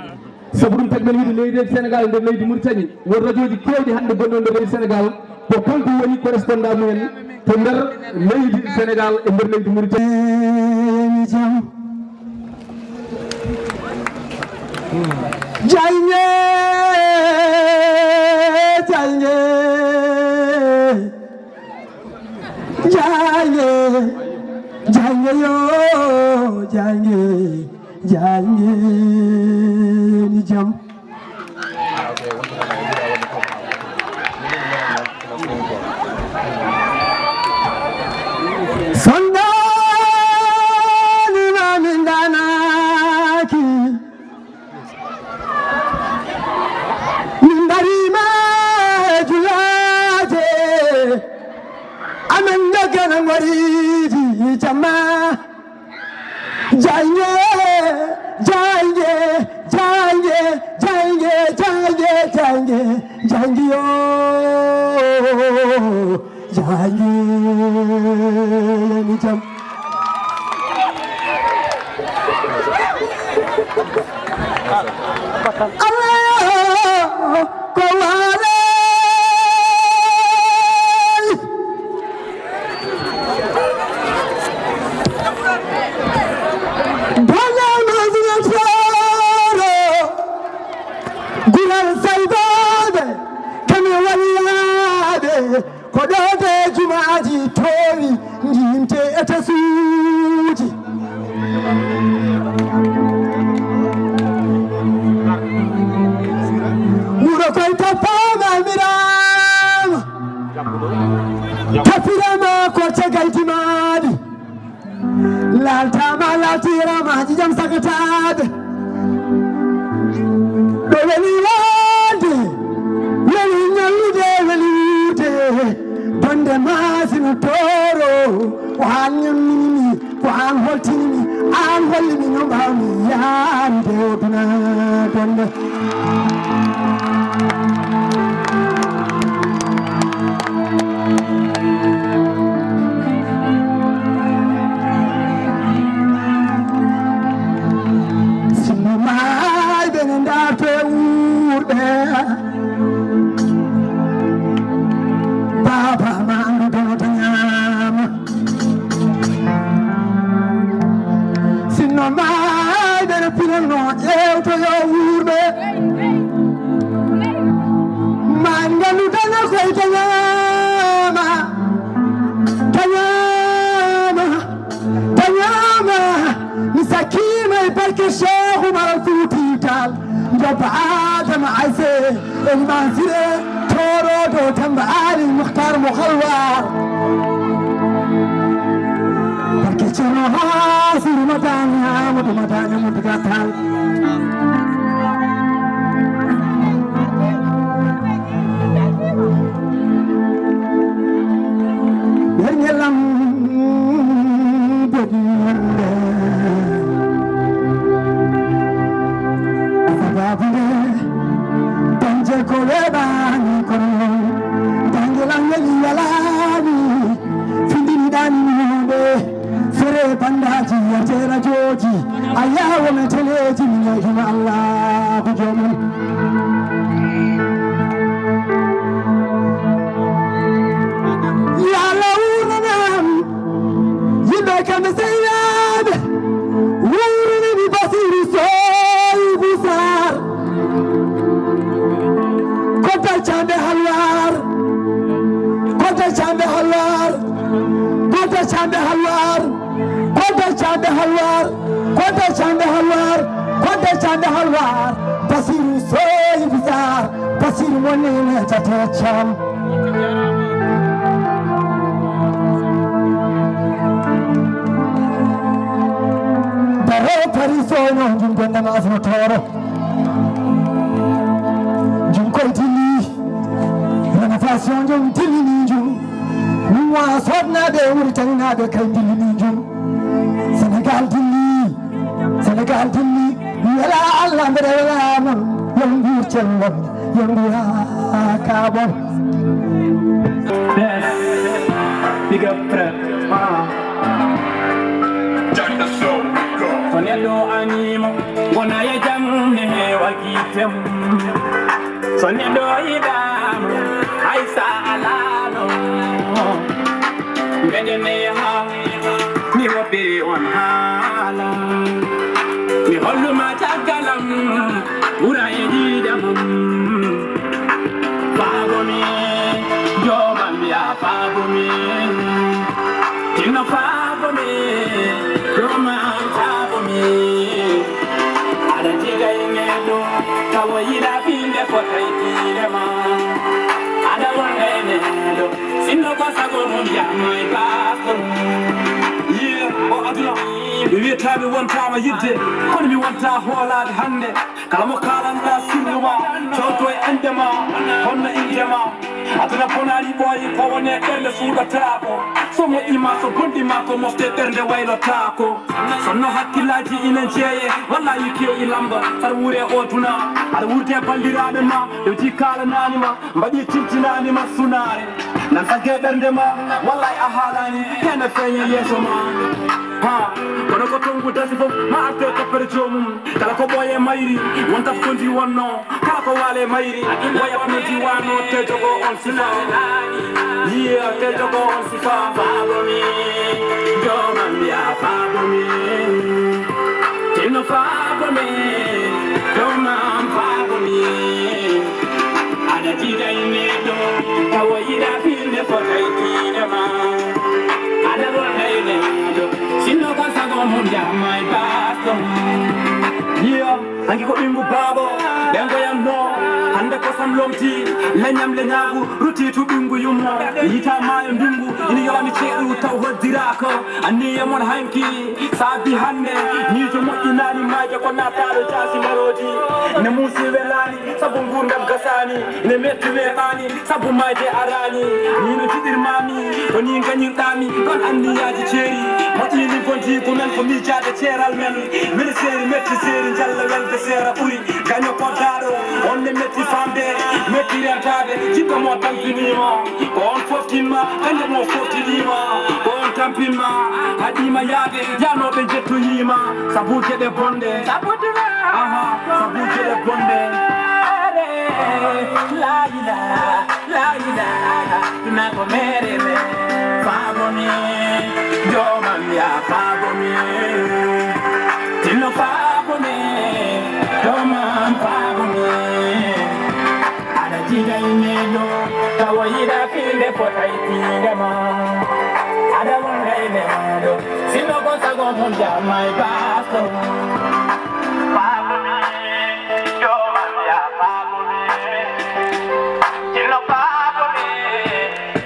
Sabu ɗum tagi men wiide leydi Sénégal e nder leydi Mauritanie, won radiooji keewɗi hannde gonɗo nder leydi Sénégal, ko kanko woni correspondant mumen to nder leydi Sénégal e nder leydi Mauritanie. Jam. Jayne, jayne, jayne, jayne yo, jayne, jayne ni jam. Sondaani ma min danaaki, min mbarii ma e julaaje, amen njoggana ngoriidi jamma. Jayge, jayge, jayge, jayge, jayge, jayge, jayge yo, jayge yani jam. Allah ko waɗi. Dole ma zina tsoro, guran sai gobe, kame wani yabe, ko ɗo de jumaaji towi, jimte e tasuji. Wuro koy tappa mamirama, tafirama ko cagaydi maɗi. Laltama, laltirama, jijam sakataɓe. Ɗo weli wonde, weli ñallude, weli wuude. Bonde masino toro, o hannyammini. Ko aan holtini mi, aan holli mi no mbaawmi yaarude o duna donde. Sinno maayɓe ne ndaarto e wuurɓe. Baaba ma anndu dono dañaama. Sinno maayɓe no pinanno ƴeewtoyo wuurɓe. Ma ngandu daña koye dañaama. Dañaama. Dañaama. Mi sakkiima e barke Cheikh Oumar Al Fouti Tall. Jobba Adama Ayse, Eliman Sire, Toorodo Tamba Ali Mukhtar mo Halwar. Barke Ceerno Hasiru Madani, Amadou Madani, Amadou Gatal. Ɓernde lam bodi wonde. Sababu nde dañde ko weeɓaani kono noon dañde lam weli welaani. Findini ɗaani mi hunde. Fere bandaaji yerte rajooji a yawo men teleeji mi ñaagima Allah ko joomum. Yo Allah wuurnanam yimɓe kamɓe sehiyaɓe. Wuurnanami Basiru Soyibu Sar. Kodda camɓe halwar. Kodda camɓe halwar. Kodda camɓe halwar. Kodda camɓe halwar. Kodda camɓe halwar. Kodda camɓe halwar. Basiru Soyibu Sar. Basiru mo nene jate cam. Baro Paris Sono jum gondama asno toro. Jum koy dilli. Rénovation jum dilli ni jum. Min wa sodnaɓe wuri taninaɓe kay dilli ni jum. Sénégal dilli. Sénégal dilli. Mi wela Allah mbeɗa wela mon. Yon nguur cellon. Yon nguur ha kabon. Yes. Big up, Fred. Ah. Ko neɗɗo animo wona e jam ne heewa gite mum. So neɗɗo yiɗaama hay sa alaano. Mbeɗene ha mi woppi on haala. Mi holluma caggalam ɓura e yiide mum. Faabomi, joomam ya faabomi. Tinno faabomi, joomam faabomi. Aɗa jiga e neɗɗo, tawa yiɗa fiinde fotay tiire ma. Aɗa wonda e neɗɗo, sinno ko sago mum yahma e baasɗo. Yiya o aduna, mi wiyata mi wontama yidde, kono mi wonta hoolaade hannde. Kala mo kaalanɗa sirlu ma, cawto e ende ma, honno inde ma. Aduna bonaani ɓooyi ko wone ɓernde suuɗataako. So moƴƴi ma, so bonɗi ma, ko mofte ɓernde waylotaako. Sonno hakkillaji ina jeeye, walla yikki o ilamba. Sar wuure o duna, aɗa wuurde e banndiraaɓe ma, ɓe ji kaalanani ma, mbaɗi tintinani ma sunaare. Nan sagge ɓernde ma, wallay a haalani, hene feeña yeeso ma. Ha, kono ko tongu dasi fof, ma arte toppere joomum. Kala ko ɓooye mayri, wontat ko ndi wonno. Kala ko waale mayri, wayat no ndi wano, te jogo on sifa. Yiya, te jogo on sifa. Faabomi, joomam ya faabomi. Tinno faabomi, joomam faabomi. Aɗa jiida e neɗɗo, tawa yiɗa fiinde fotay tiinde ma. Aɗa wona e neɗɗo, sinno ko sago mum yahma e baasɗo. Yiya, hanki ko ɓinngu baaba, ɓe ngoyanno. Hannde kosam lomti, leñam leñaagu, rutti to ɓinngu yumma. Yiita maayo ndunngu, ina yolami ceeɗu taw hoddiraaka. Anniye mon hanki, saabi hannde, miijo moƴƴinaani maaje ko naataɗo jaasi marooji. Ina muusi welaani, sabu nguurndam gasaani. Ina metti weeɓaani, sabu maayde araani. Ni no jiɗirmaami, Ko ni gañirɗaa mi ɗon anniyaaji ceeri. Moƴƴini bonti ko men ko miijaade ceeral men. Mene seeri metti seeri njalla welde seera ɓuri. Gaño koddaaɗo on ne metti famde, metti rentaade. Jiɗɗo mo tampiniima, ko on foftinma. Gaño mo foftiniima, ko on tampinma. Haɗiima yaade, yaanooɓe njettoyiima. Sabu geɗe bonɗe. Sabu duna. Aha, sabu geɗe bonɗe. Are, la ilaha. La ilaha, duna ko mere me. Faabo mi, joomam ya faabo mi. Tinno faabo mi, joomam faabo mi. Aɗa jiida e neɗɗo, tawa yiɗa fiinde fotay tiinde ma. Aɗa wonda e neɗɗo, sinno ko sago mum jamma e baasto. Faabo mi, joomam ya faabo mi. Tinno faabo mi,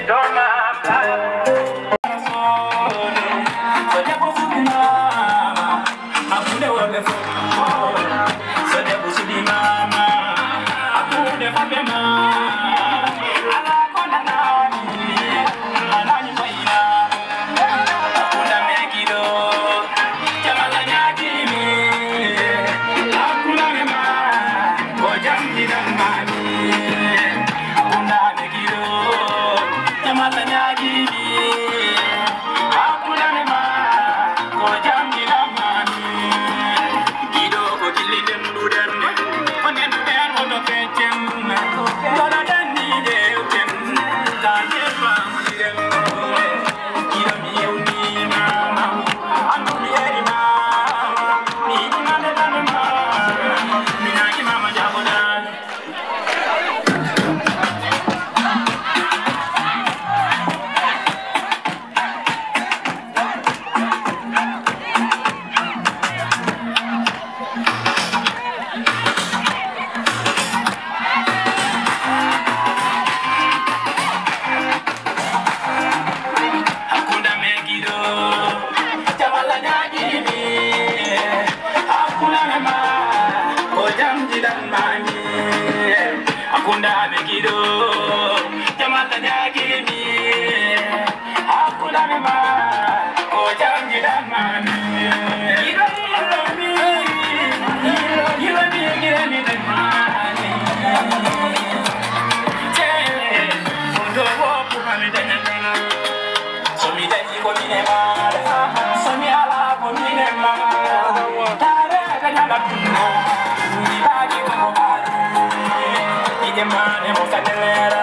joomam faabo mi. So debbo suɓi mama, hakkunde worɓe fof. So debbo suɓi mama, hakkunde fotɓe ma. Ala ko nanani, nanani fayna. Hakkunde me giɗo, jamala ñaagimi. Hakkunde me ma, ko jam jiɗanmami. Hakkunde me giɗo, jamala ñaagimi. Hakkunde ma, ko jam jiɗanmami. Giɗo ko gilli ndenduɗen, ko ndenduɗen woto feccen. Dola danni dewten, ka nde famuɗiren. Giɗo mi yewnima, andu mi yerima, mi yiɗi nande tanma, mi nagi mama jagoɗa. Hakkunde me giɗo, jamala ñaagimi. Hakkunde me ma, ko jam jiɗanmami. Hakkunde me giɗo, jamala ñaagimi. Hakkunde me ma, ko jam jiɗanmami. Giɗo, giɗo mi, giɗo, giɗo mi, giɗo mi, giɗo mi. Somi dañi ko mine maɗa, somi ala ko mine maɗa. Tare ka ñala tunna, mi baji ko baji. Ije mane mo sanelera,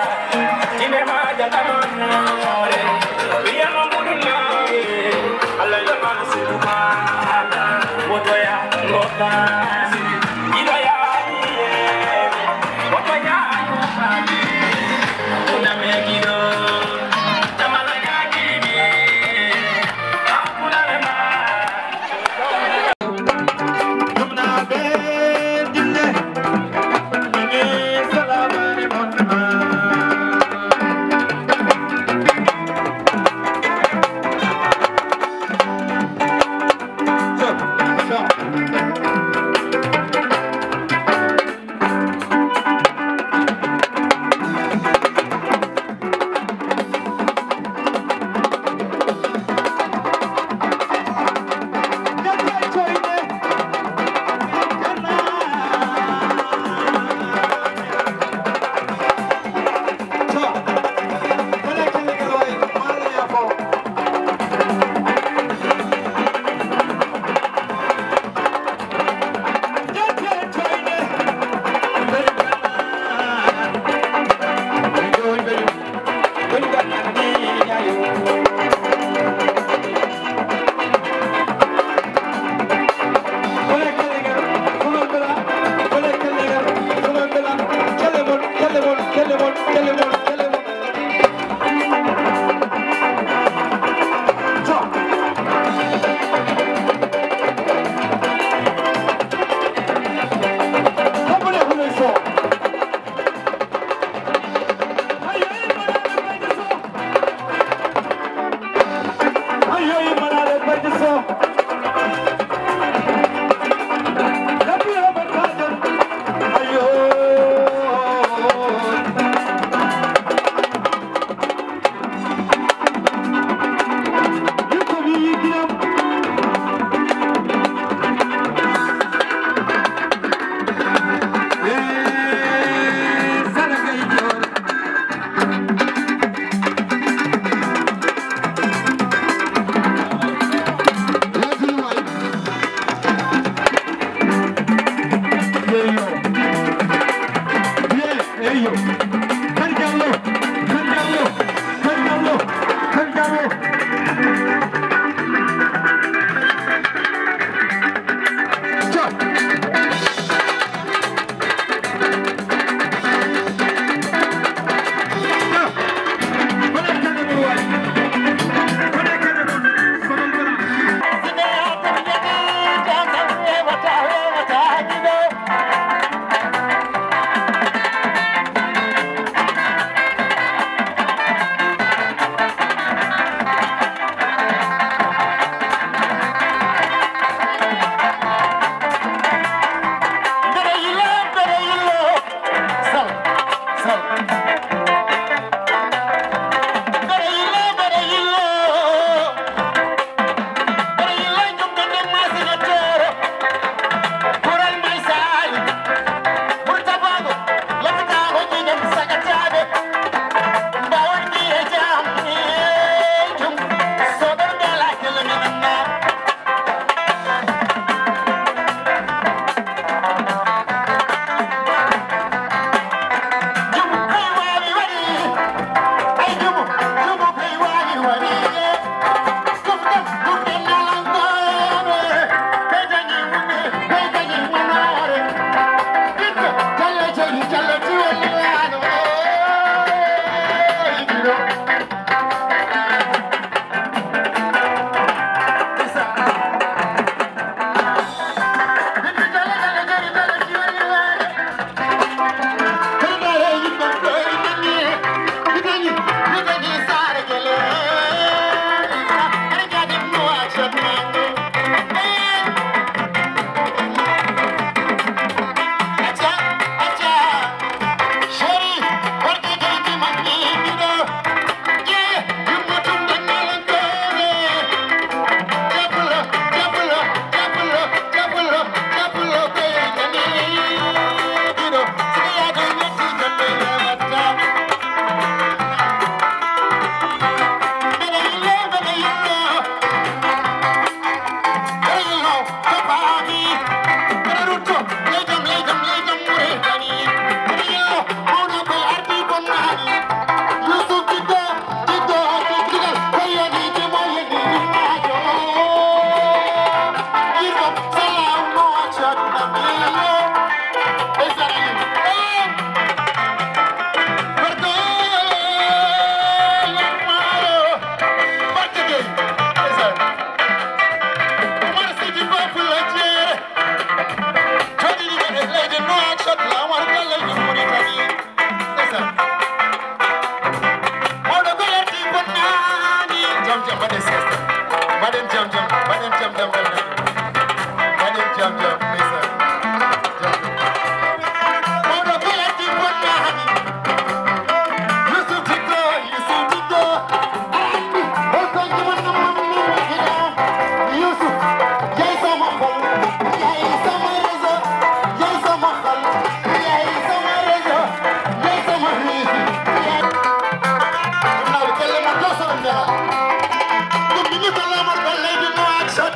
ije ma jata manore. Biya mo buduna, Allah ya manu suduma. Motoya, motoya, idoya, motoya, motoya. Una me gido. Mbaɗen jam jam, mbaɗen jam jam jam jam. Mbaɗen jam jam, ndeysaan. Jam jam. Mawɗo ko yalti bonnaani. Yusuf Tiggo, Yusuf Tiggo. Aɗa anndi hol ko jimanno mammi waɗira? Yusuf, yaay sama xol, yaay sama réseau, yaay sama xol, yaay sama réseau, yaay sama réseau, yaay. Ɗum naa ɓe pelle mon ɗo soɗo ndewa. Ɗum mi nifo lamar ɗon leydi mo action.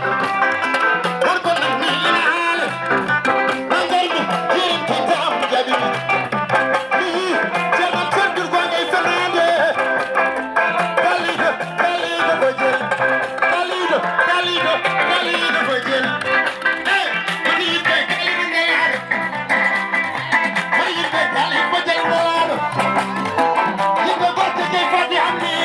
Won ko nan mi ina haale. Ɓangal mi jirim ki jam jaɓi. Mi yi ceerno Cerdir Gonga e Fernande. Kalido, Kalido ko jel. Kalido, Kalido, Kalido ko jel. Hey, woni yimɓe Kalido Ngeyaare. Woni yimɓe Kalido ko jel ngolaaɗo. Yimɓe Gorko kay foti hannde.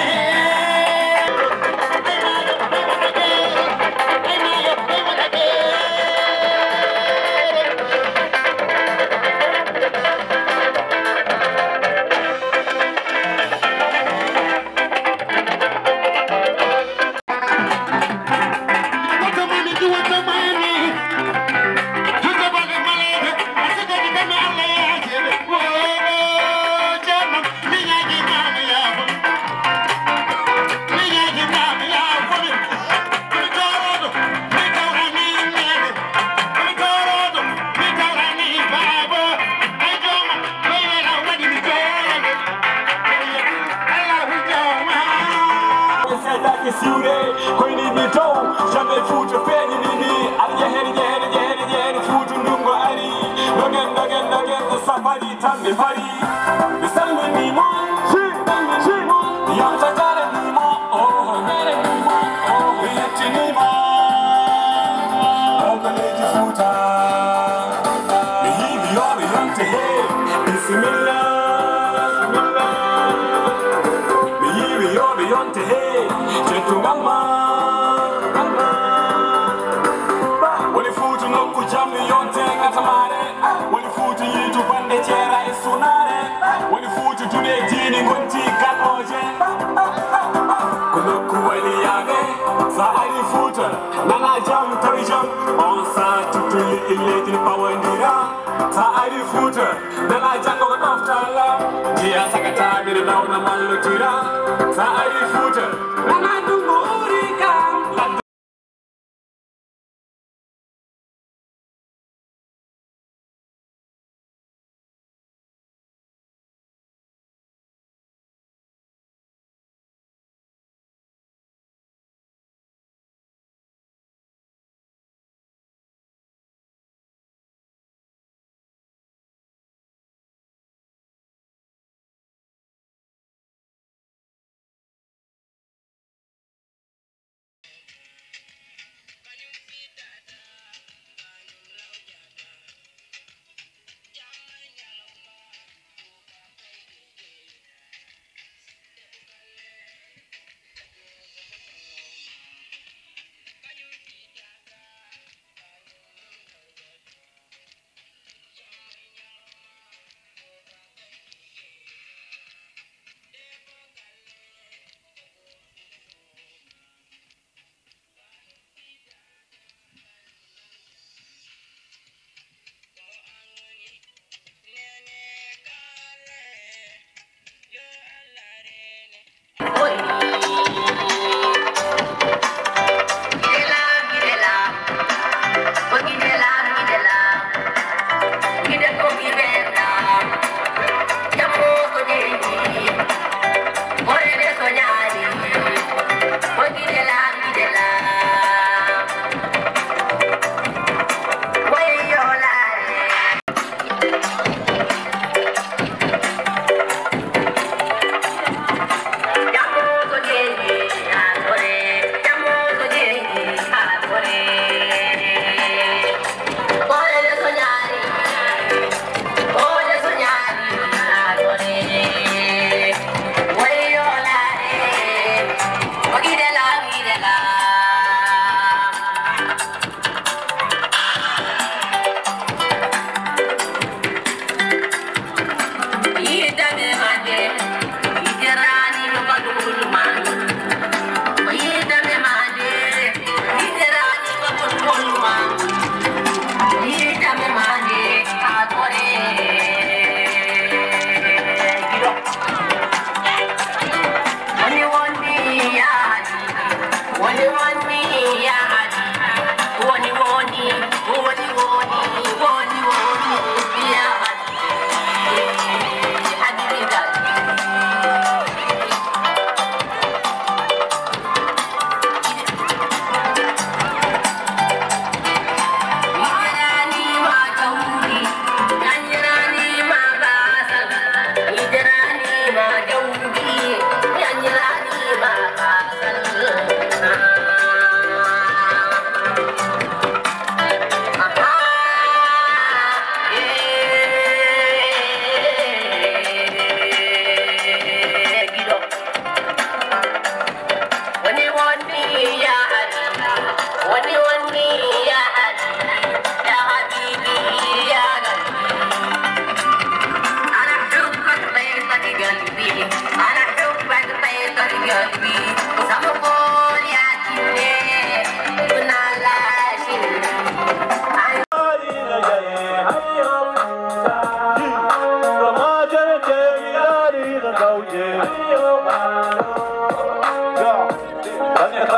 Seedaaki siwre, koyni mi dow, jamɗe Fuuta feeñini mi. Aɗa jehere, jehere, jehere, jehere, Fuuta ndungu ari. Dogen, dogen, dogen, safari tan mi fari. Mi salmini mo, mi salmini mo. Yonta jarani mo, oh, jarani mo, oh. Mi yettini mo, oh, ko leydi Fuuta. Mi yiwi yo mi yonte he, bisimilla. Mi yiwi yo mi yonte he, teddungal ma. Woni Fuuta nokku jam, yonte ngatamare. Woni Fuuta yiitu bande jeera e sunaare. Woni Fuuta duɗe diini ngonti galooje. Ko nokku waliyaaɓe, sa ari Fuuta, nana jam, tawi jam. On sa tutuli leydi pawandira. Sa ari Fuuta, nana janngo ko ɗoftala. Jiya sagata, mino nawna mallotira. Sa ari Fuuta, nana ndungu uri kam.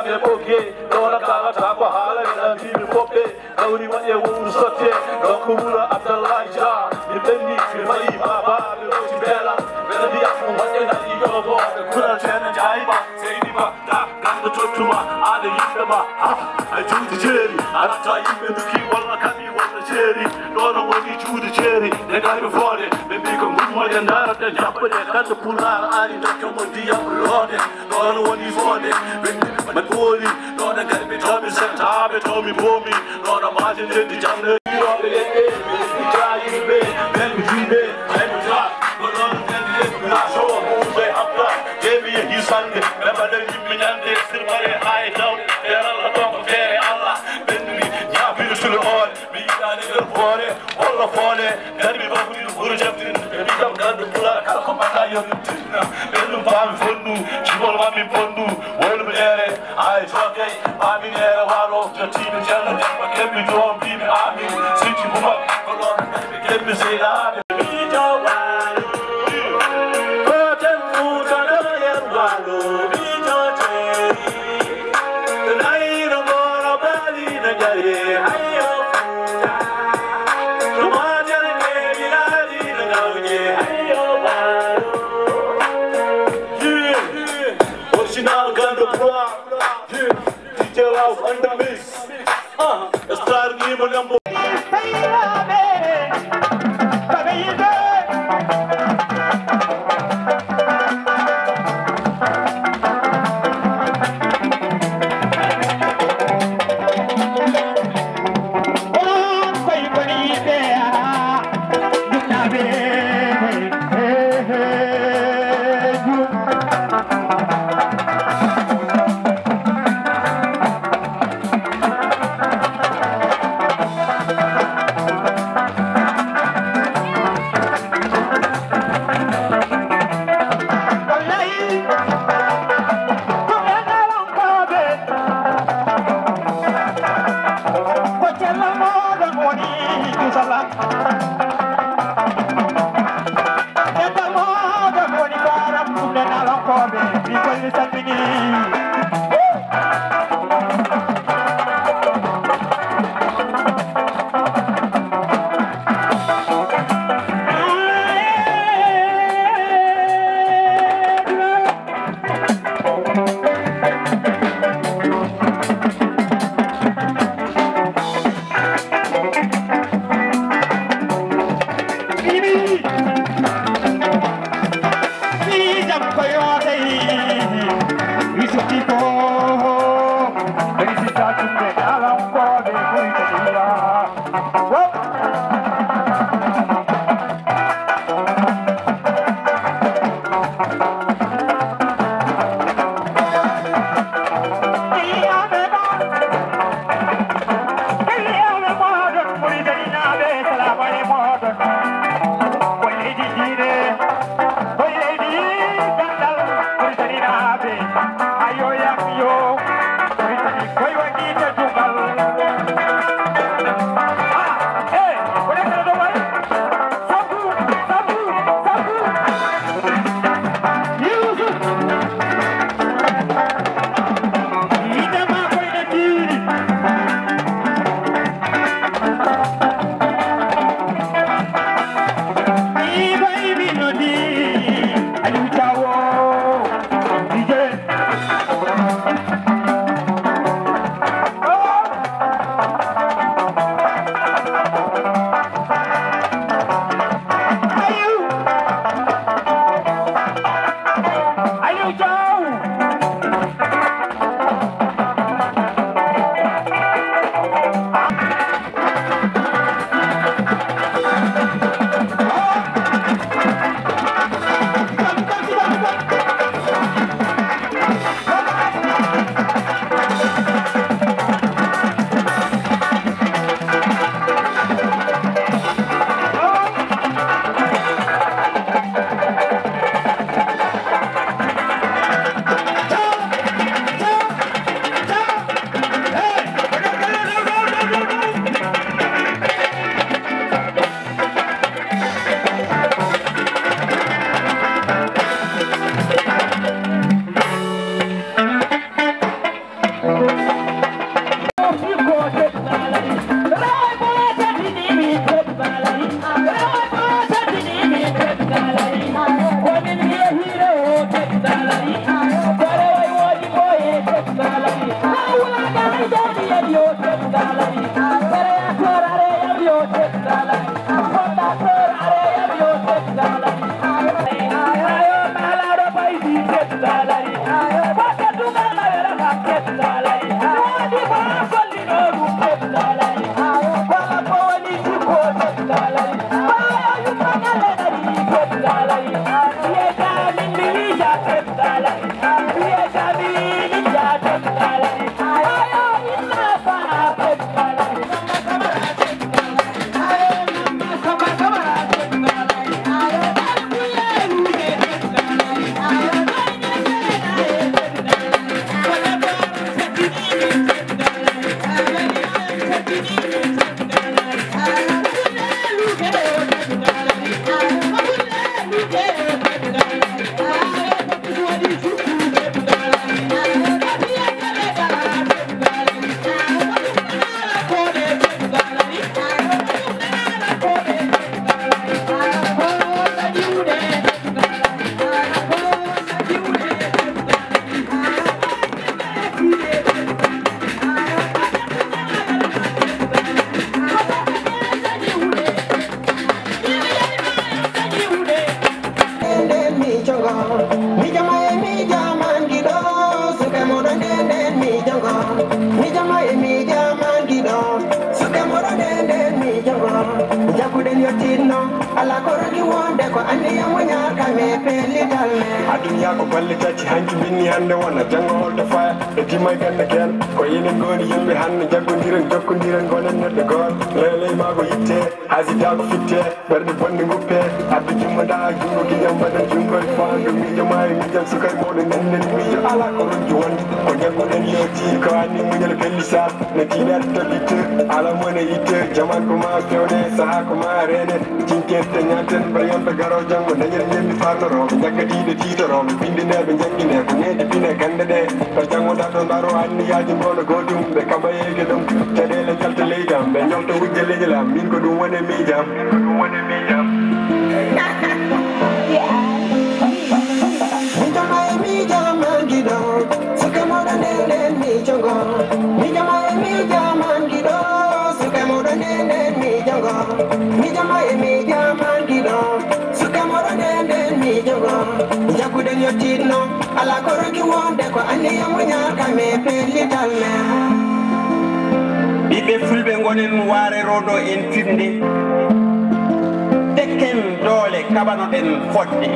E ɓogge, ɗo na kalata ko haala, mi ɗan fimi foɓɓe, gawri waɗe wowru sotte, ɗo ko wuro Abdallahi Dia, mi ɓenni, mi fayi baba, mi ɗoti beela, ɓe ɗo mbiya ko waɗe nani ɗo go, ɓe kural ceene jaayi ba, seydi ba, da, ganda tottuma, aɗa yimɓe ma, ha, a juuti jeeri, a ratta yimɓe nduki, walla kaɓi, walla jeeri, ɗo no woni juuti jeeri, ɗe gayɓe foode, ɓe mbi ko ngummo ɗe ndara, ɗe jaɓɓa ɗe, kanda pulaar, ari dokke mo ndiyam loode. Ɗon woni foode, ɓe mbaɗi booli, ɗon e kadi ɓe tawmi sentaaɓe, tawmi boomi, ɗon e maaje leddi jamɗe. Yooɓe leɗɗe, ɓe jaayiɓe, ɓen ɓe jiiɓe, ɓen ɓe jaa. Ko ɗon ɓen ɓe ɓe naatoo, ɓe ummay habda, ɓe ɓe yehi sannde, ɓe mbaɗa yimɓe ñande, sirmare haa e tawde, feeral ko ɗon ko feere Allah, ɓen ɓe ñaabiri sule oore. Mi yiɗaani nder hoore, walla foole, kadi mi waɗi ɗum ɓuri jabtin. Ɓe mbiɗam ganndo pulaar, kala ko mbaɗa yo ɗum tinna. Ɓe ɗum paami fondu, jibol ma min fondu, waylu mi ere, ay tokay, paami ere waalo, jottiimi ceerno debbo, kemmi toon, mbiimi amin, sikki buma, ko ɗoon kadi ɓe kemmi seynaaɓe. Miijo waalo, ko ten Fuuta ɗo yer waalo, miijo teeri. Original Gando Poa, D J Love and the Mix. Ah, Star Nimo Nambo. Jagguɗen yottinno, ala ko rodi wonde ko anniya muñal kam e pellital men. Aduniya ko balle tati, hanki binni hande wona, janngo holto faya, e timma e ganda ken. Ko enen ngoni yimɓe hande, jaggondiren, jokkondiren, gonen neɗɗo goto. Leley ma ko yitte, hasida ko fitte, ɓerɗe bonɗe guppe, addu jumma da jungo, giƴam mbaɗa jungo e fandu, miijo ma e miijam, sukay mawɗo, nden nden miijo, ala ko rodi wonde, ko jagguɗen yewti, ko anni muñal pelli sar. No tiiɗaade tabitteur, alaa mo ne ittee, jaman ko ma fewne, sahaa ko ma reene, cinkirte ñaanten, mbeɗa yonta garoo janngo, dañen ñemmi farnorooɓe, jaggatiiɓe tiitorooɓe, binndineeɓe njagginee, ko needi pine gannde ɗe, to janngo ɗato ndaro anniyaaji ngoono gootum, ɓe kaɓa yeeyde ɗum, caɗeele calta leydi am, ɓe ñolta wujja leñol am, min ko ɗum woni miijo am. Miijo ma e miijo am, an giɗo. Suka moɗo nden nden miijo ngo. Miijo ma e miijo am, an giɗo. Suka moɗo nden nden miijo ngo. Miijo ma e miijo am, an giɗo. Suka moɗo nden nden miijo ngo. Jagguɗen yottiɗno. Ala ko rokki wonde ko anniya muñal kam e pellital men. Ɓiɓɓe fulɓe ngonen waare rodo en fimde. Tekken doole kaɓanoɗen fodde.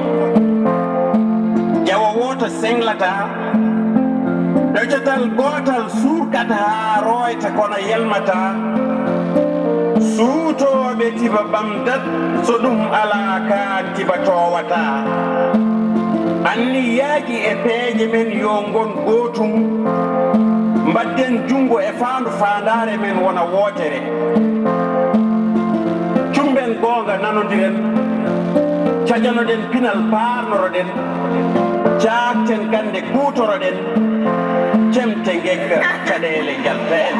Ƴawo wooto senglata. Ɗocatal gootal suurkata haa rooyta kono yelmata. Suutooɓe tiba ɓamdat so ɗum alaa kaan tiba toowataa. Anniyaaji e peeje men yo ngon gootum. Mbaɗden junngo e faandu faandaare men wona wootere. Cumben goonga nanondiren. Cajanoɗen pinal paarnoroɗen. Caakten gannde kuutoroɗen. Cemte ngegga caɗeele njalta en.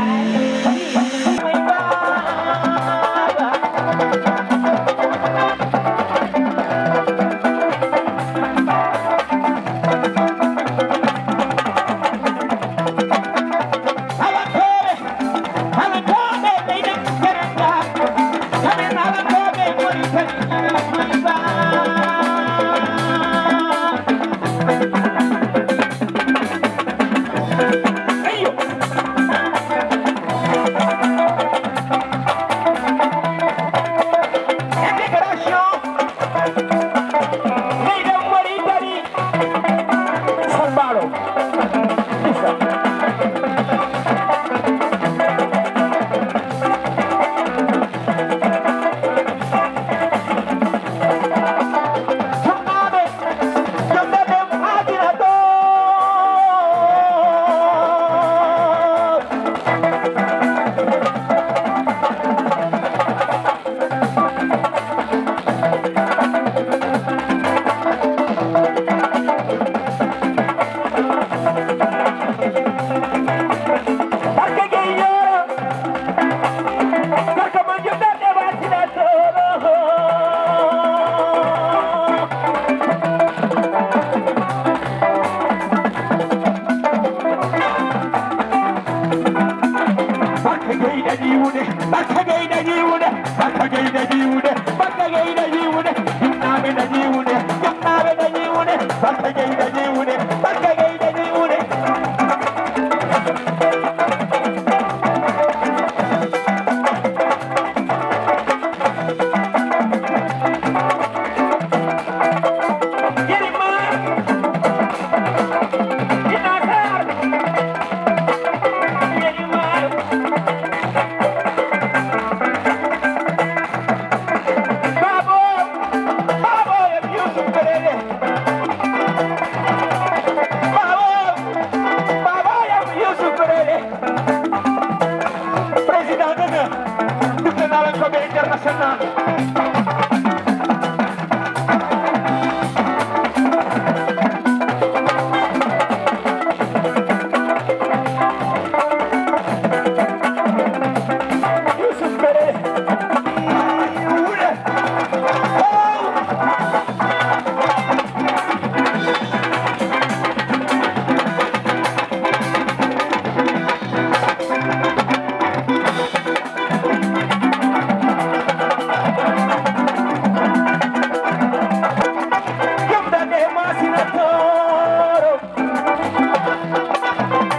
Jomɗaɗe masina toro.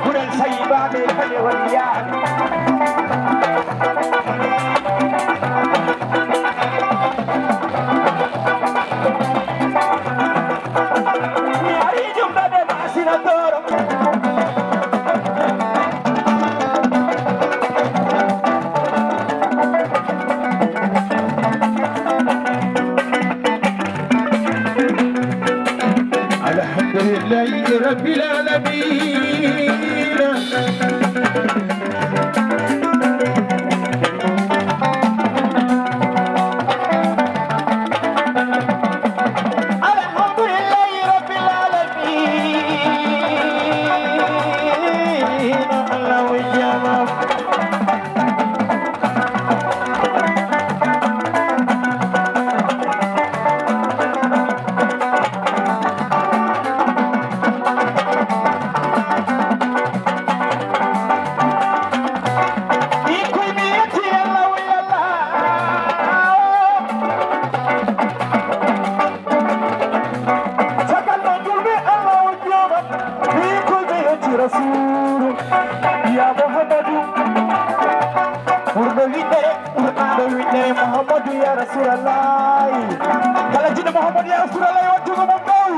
Ɓural sayibaɓe kane woni yaade. Mi ari jumɗade masina toro. Alhamdulillahi rabbil alamin. Alhamdulillahi rabbil alamin. Allahu akbar. Ɓikkoy mi yetti Allah, o Allah. Sagal no julɓe Allah o jooma. Ɓikkoy mi yetti Rasuulu. Ya Muhammadu. Ɓurɗo winndere, ɓurɗaaɗo winndere Muhammadu ya Rasuulallahi. Kala jiɗɗo Muhammadu ya Rasuulallahi, wattugo mum ɗow.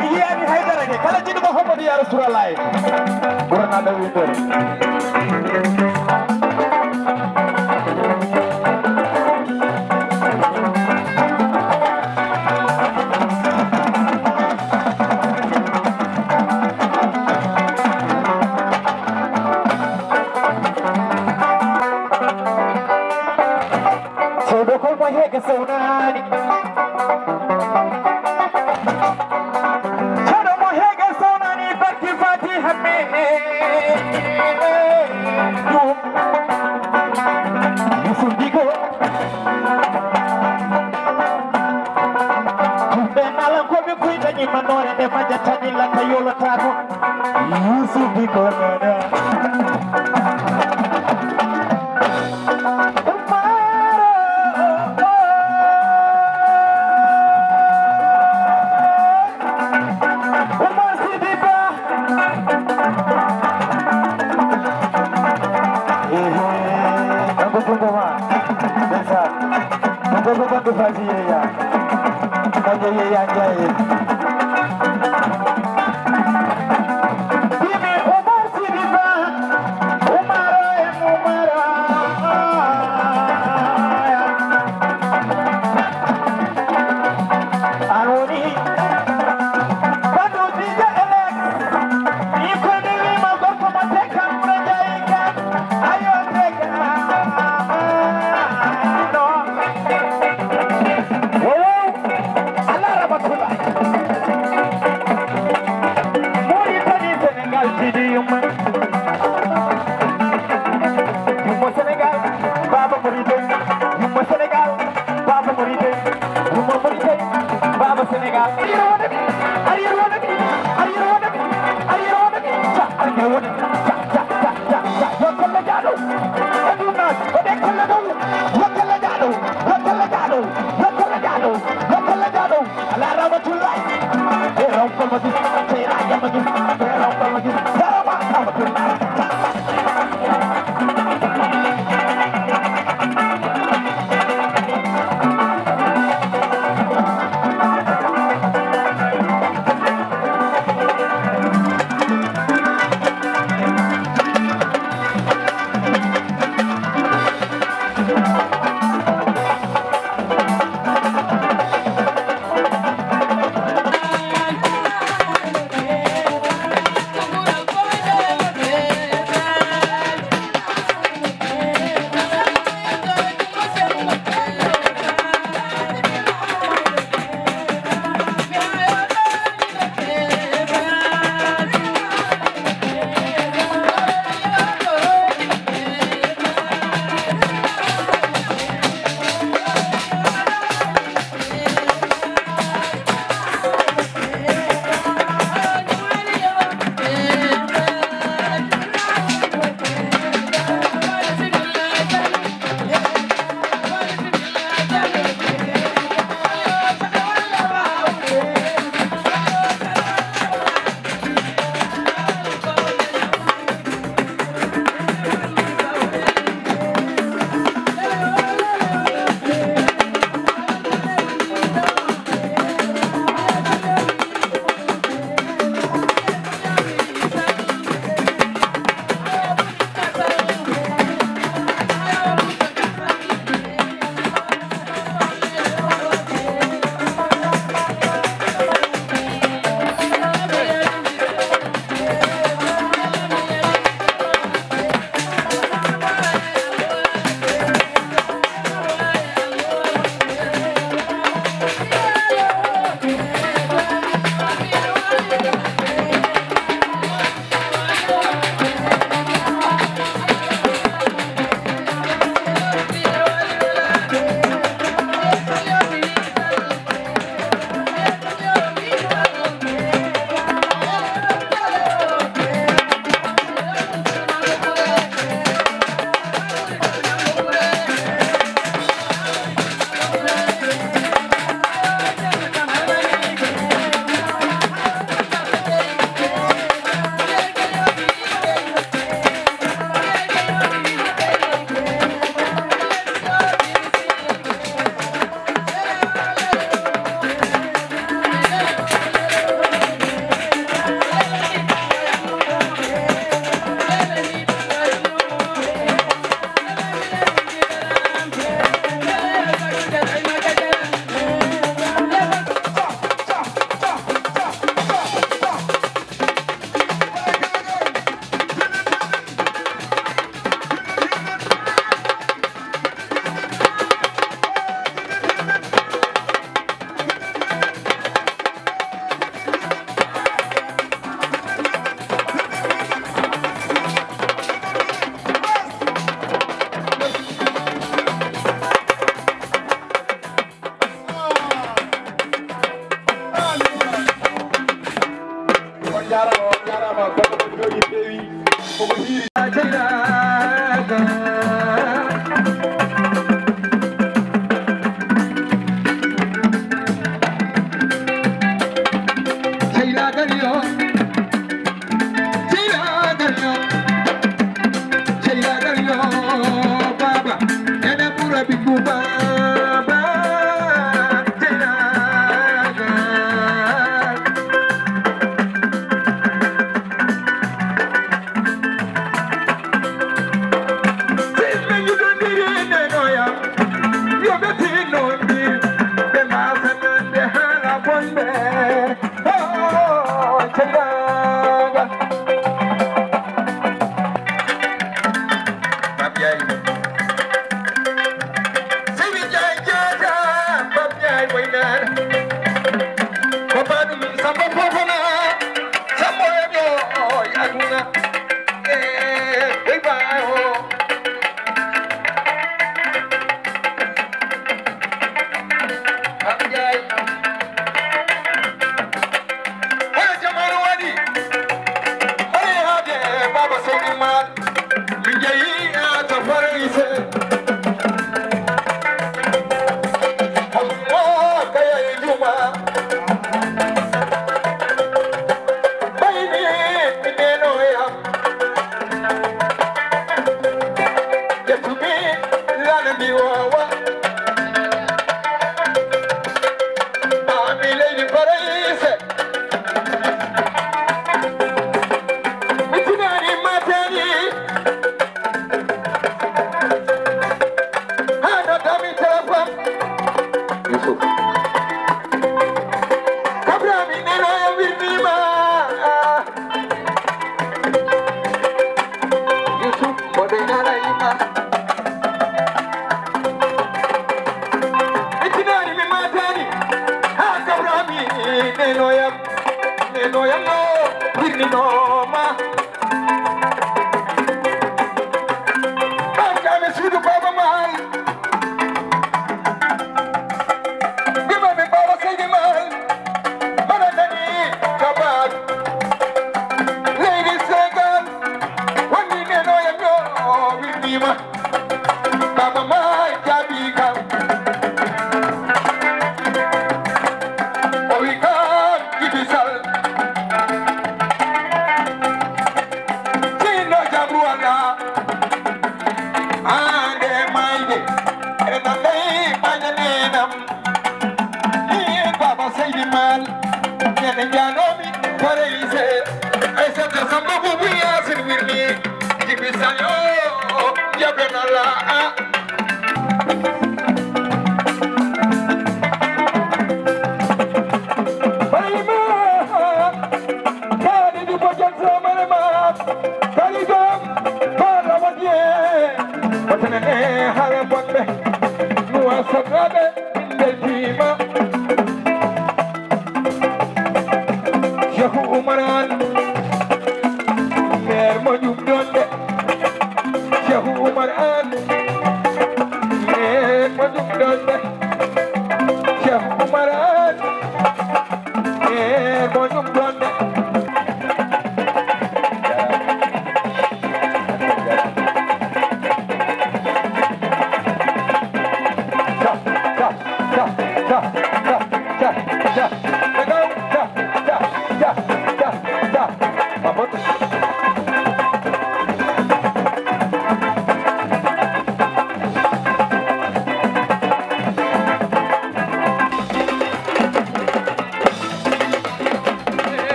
Mi yiyaani haydara de. Kala jiɗɗo Muhammadu ya Rasuulallahi. Ɓurɗaaɗo winndere. Sewdo kol mo heege sewnaani. Sewdo mo heege sewnaani, barki Fatiha me. Yusuf Digo. Ɓe naalankooɓe koy dañi manoore nde majjata ɓilla ka yolotaako. Yusuf Digo nana. Umaro. Umar Sidi Ba. Ehe, ɗon ko junngo ma. Ndeysaan. Ɗon ko ko ɓanndu Faji Yeya. Faji Yeya Njaye. Mbimi Umar Sidi Ba.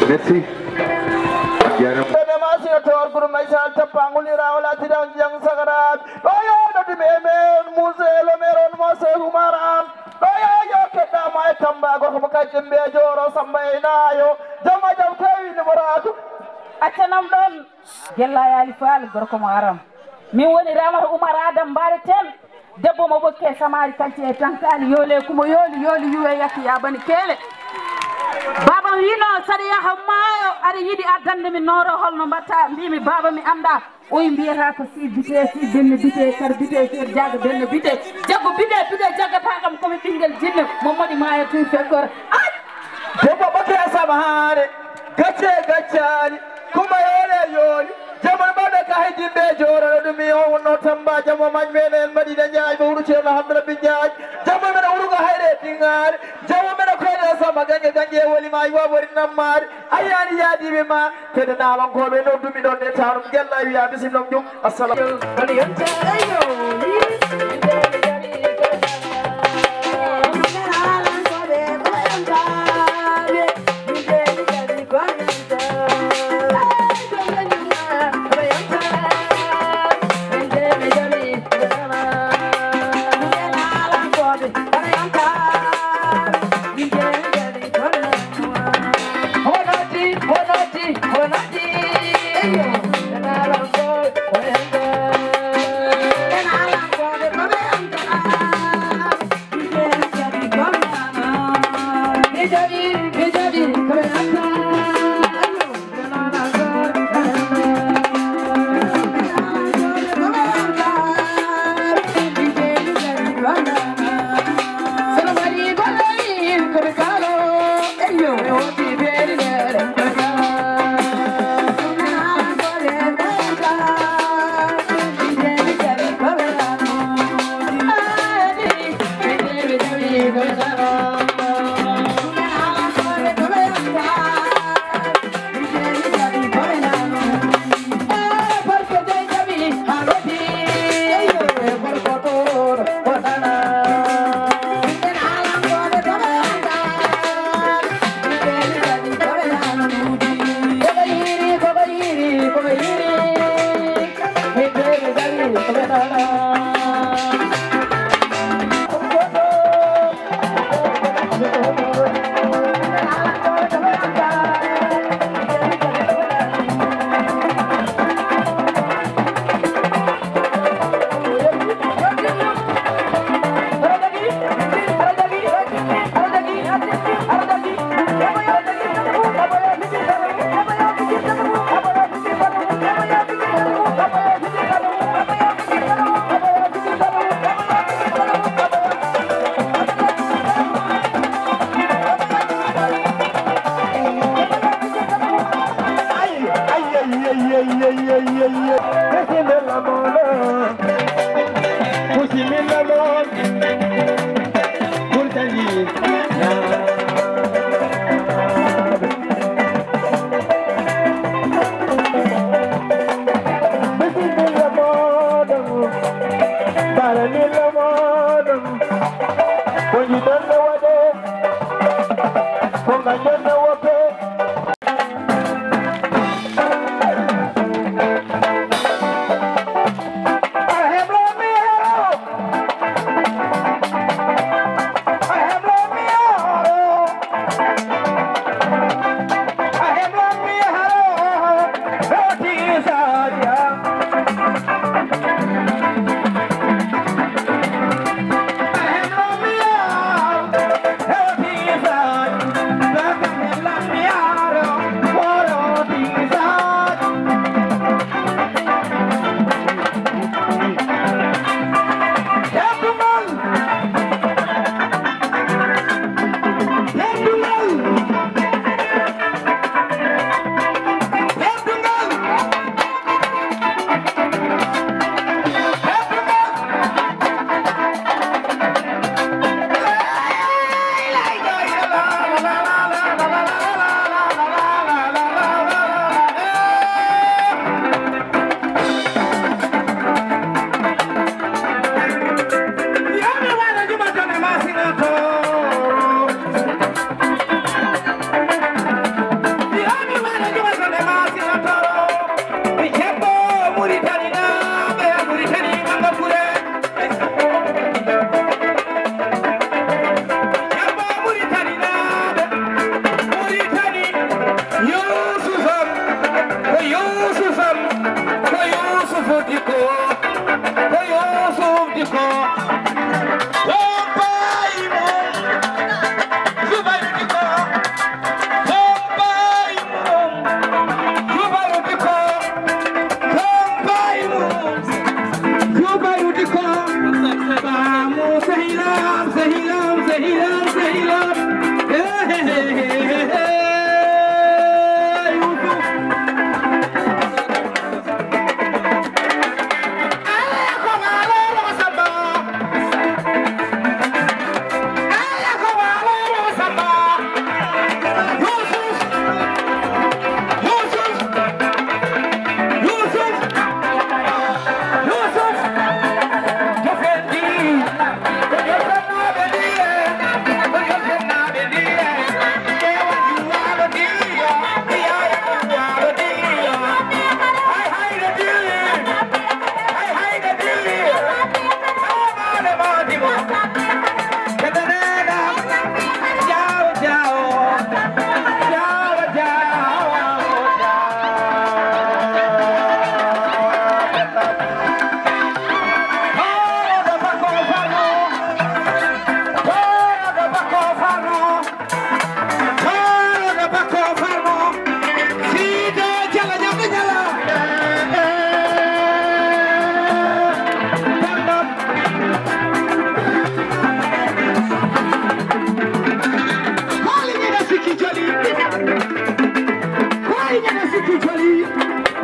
Merci. Jarama. Ɓe ma sino toor guru may sal tappa nguli raw la tida on jang sagara. Ɗo yo no dimi e men muse lo meron mo se humaran. Ɗo yo yo kedda ma e tamba gorko mo kay jembe joro samba e nayo. Jama jam tawi ni moraku. Accanam ɗon. Gella yaali faal gorko mo aram. Min woni Ramata Umar Adam Mbaare Tel. Debbo mo ɓokke samaari kanti e tankaali yoole kumo yooli yooli yuwe yakki yaabani keele. Baaba wino saɗa yaha maayo aɗa yiɗi addande mi nooro holno mbatta mbimi baaba mi annda. Oy mbiyata ko si bite si benne bite kar bite ser jaga benne bite jaggo bite bite jaggata kam komi ɓinngel jinne mo moɗi maayo tun feggor. Ay. Debbo ɓokke samaare gacce gaccaali kuma yoole yooli. Jamon ɓawɗo ka hay dimɓe jooroɗo ɗum mi o wonno tamba jamo mañ mene en mbaɗiɗa njaaj ɓe huɗo ceerno hamdura bi njaaj. Jamo mene huɗugo hayre dingaare. Jamo mene koyɗe sama gange gange e woli ma iwa wori nammaare. Ayani yaadiɓe ma kede naalonkooɓe noddumi ɗon e taanum gella wiya bisimilom jum. Assalamu.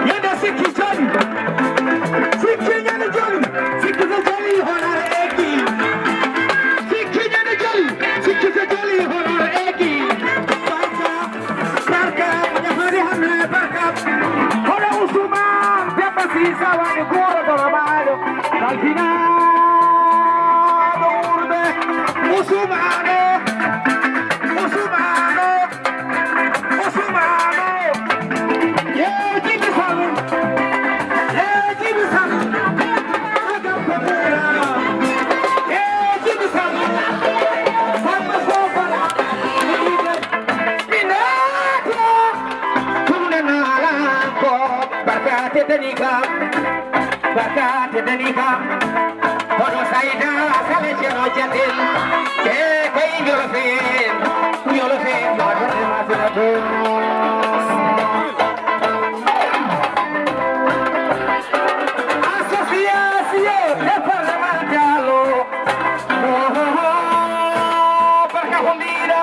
Ñande sikki joli, sikki ñande joli, sikki so joli hono eki. Sikki ñande joli, sikki so joli hono eki. Barka, barka, ñafari hande barka. Hono Usman, Demba Sisa wani goro doro mayo. Kalfinaɗo urde. Usmane, Usmane. Usmane! Yee, Jibi Sall! Yee, Jibi Sall! Agam ko ɓura! Yee, Jibi Sall! Samba Fofana! Mi naata! Tunda naala ko barka te dani kam. Barka te dani kam. Hono Sayda Sale Ceerno Jattel. E koy Jolof en, Jolof en, Jolof en, Jolof en. Association départementale. Oh, oh, oh, barka ko mbiɗa.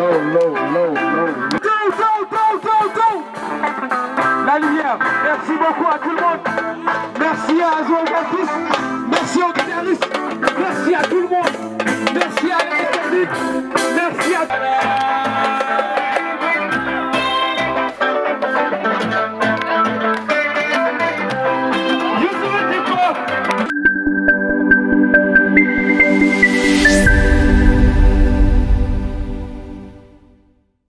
Go, go, go, go, go. La lumière. Merci beaucoup à tout le monde. Merci à Joël Baptiste. Merci aux guitaristes. Merci à tout le monde. Merci à l'équipe technique. Merci à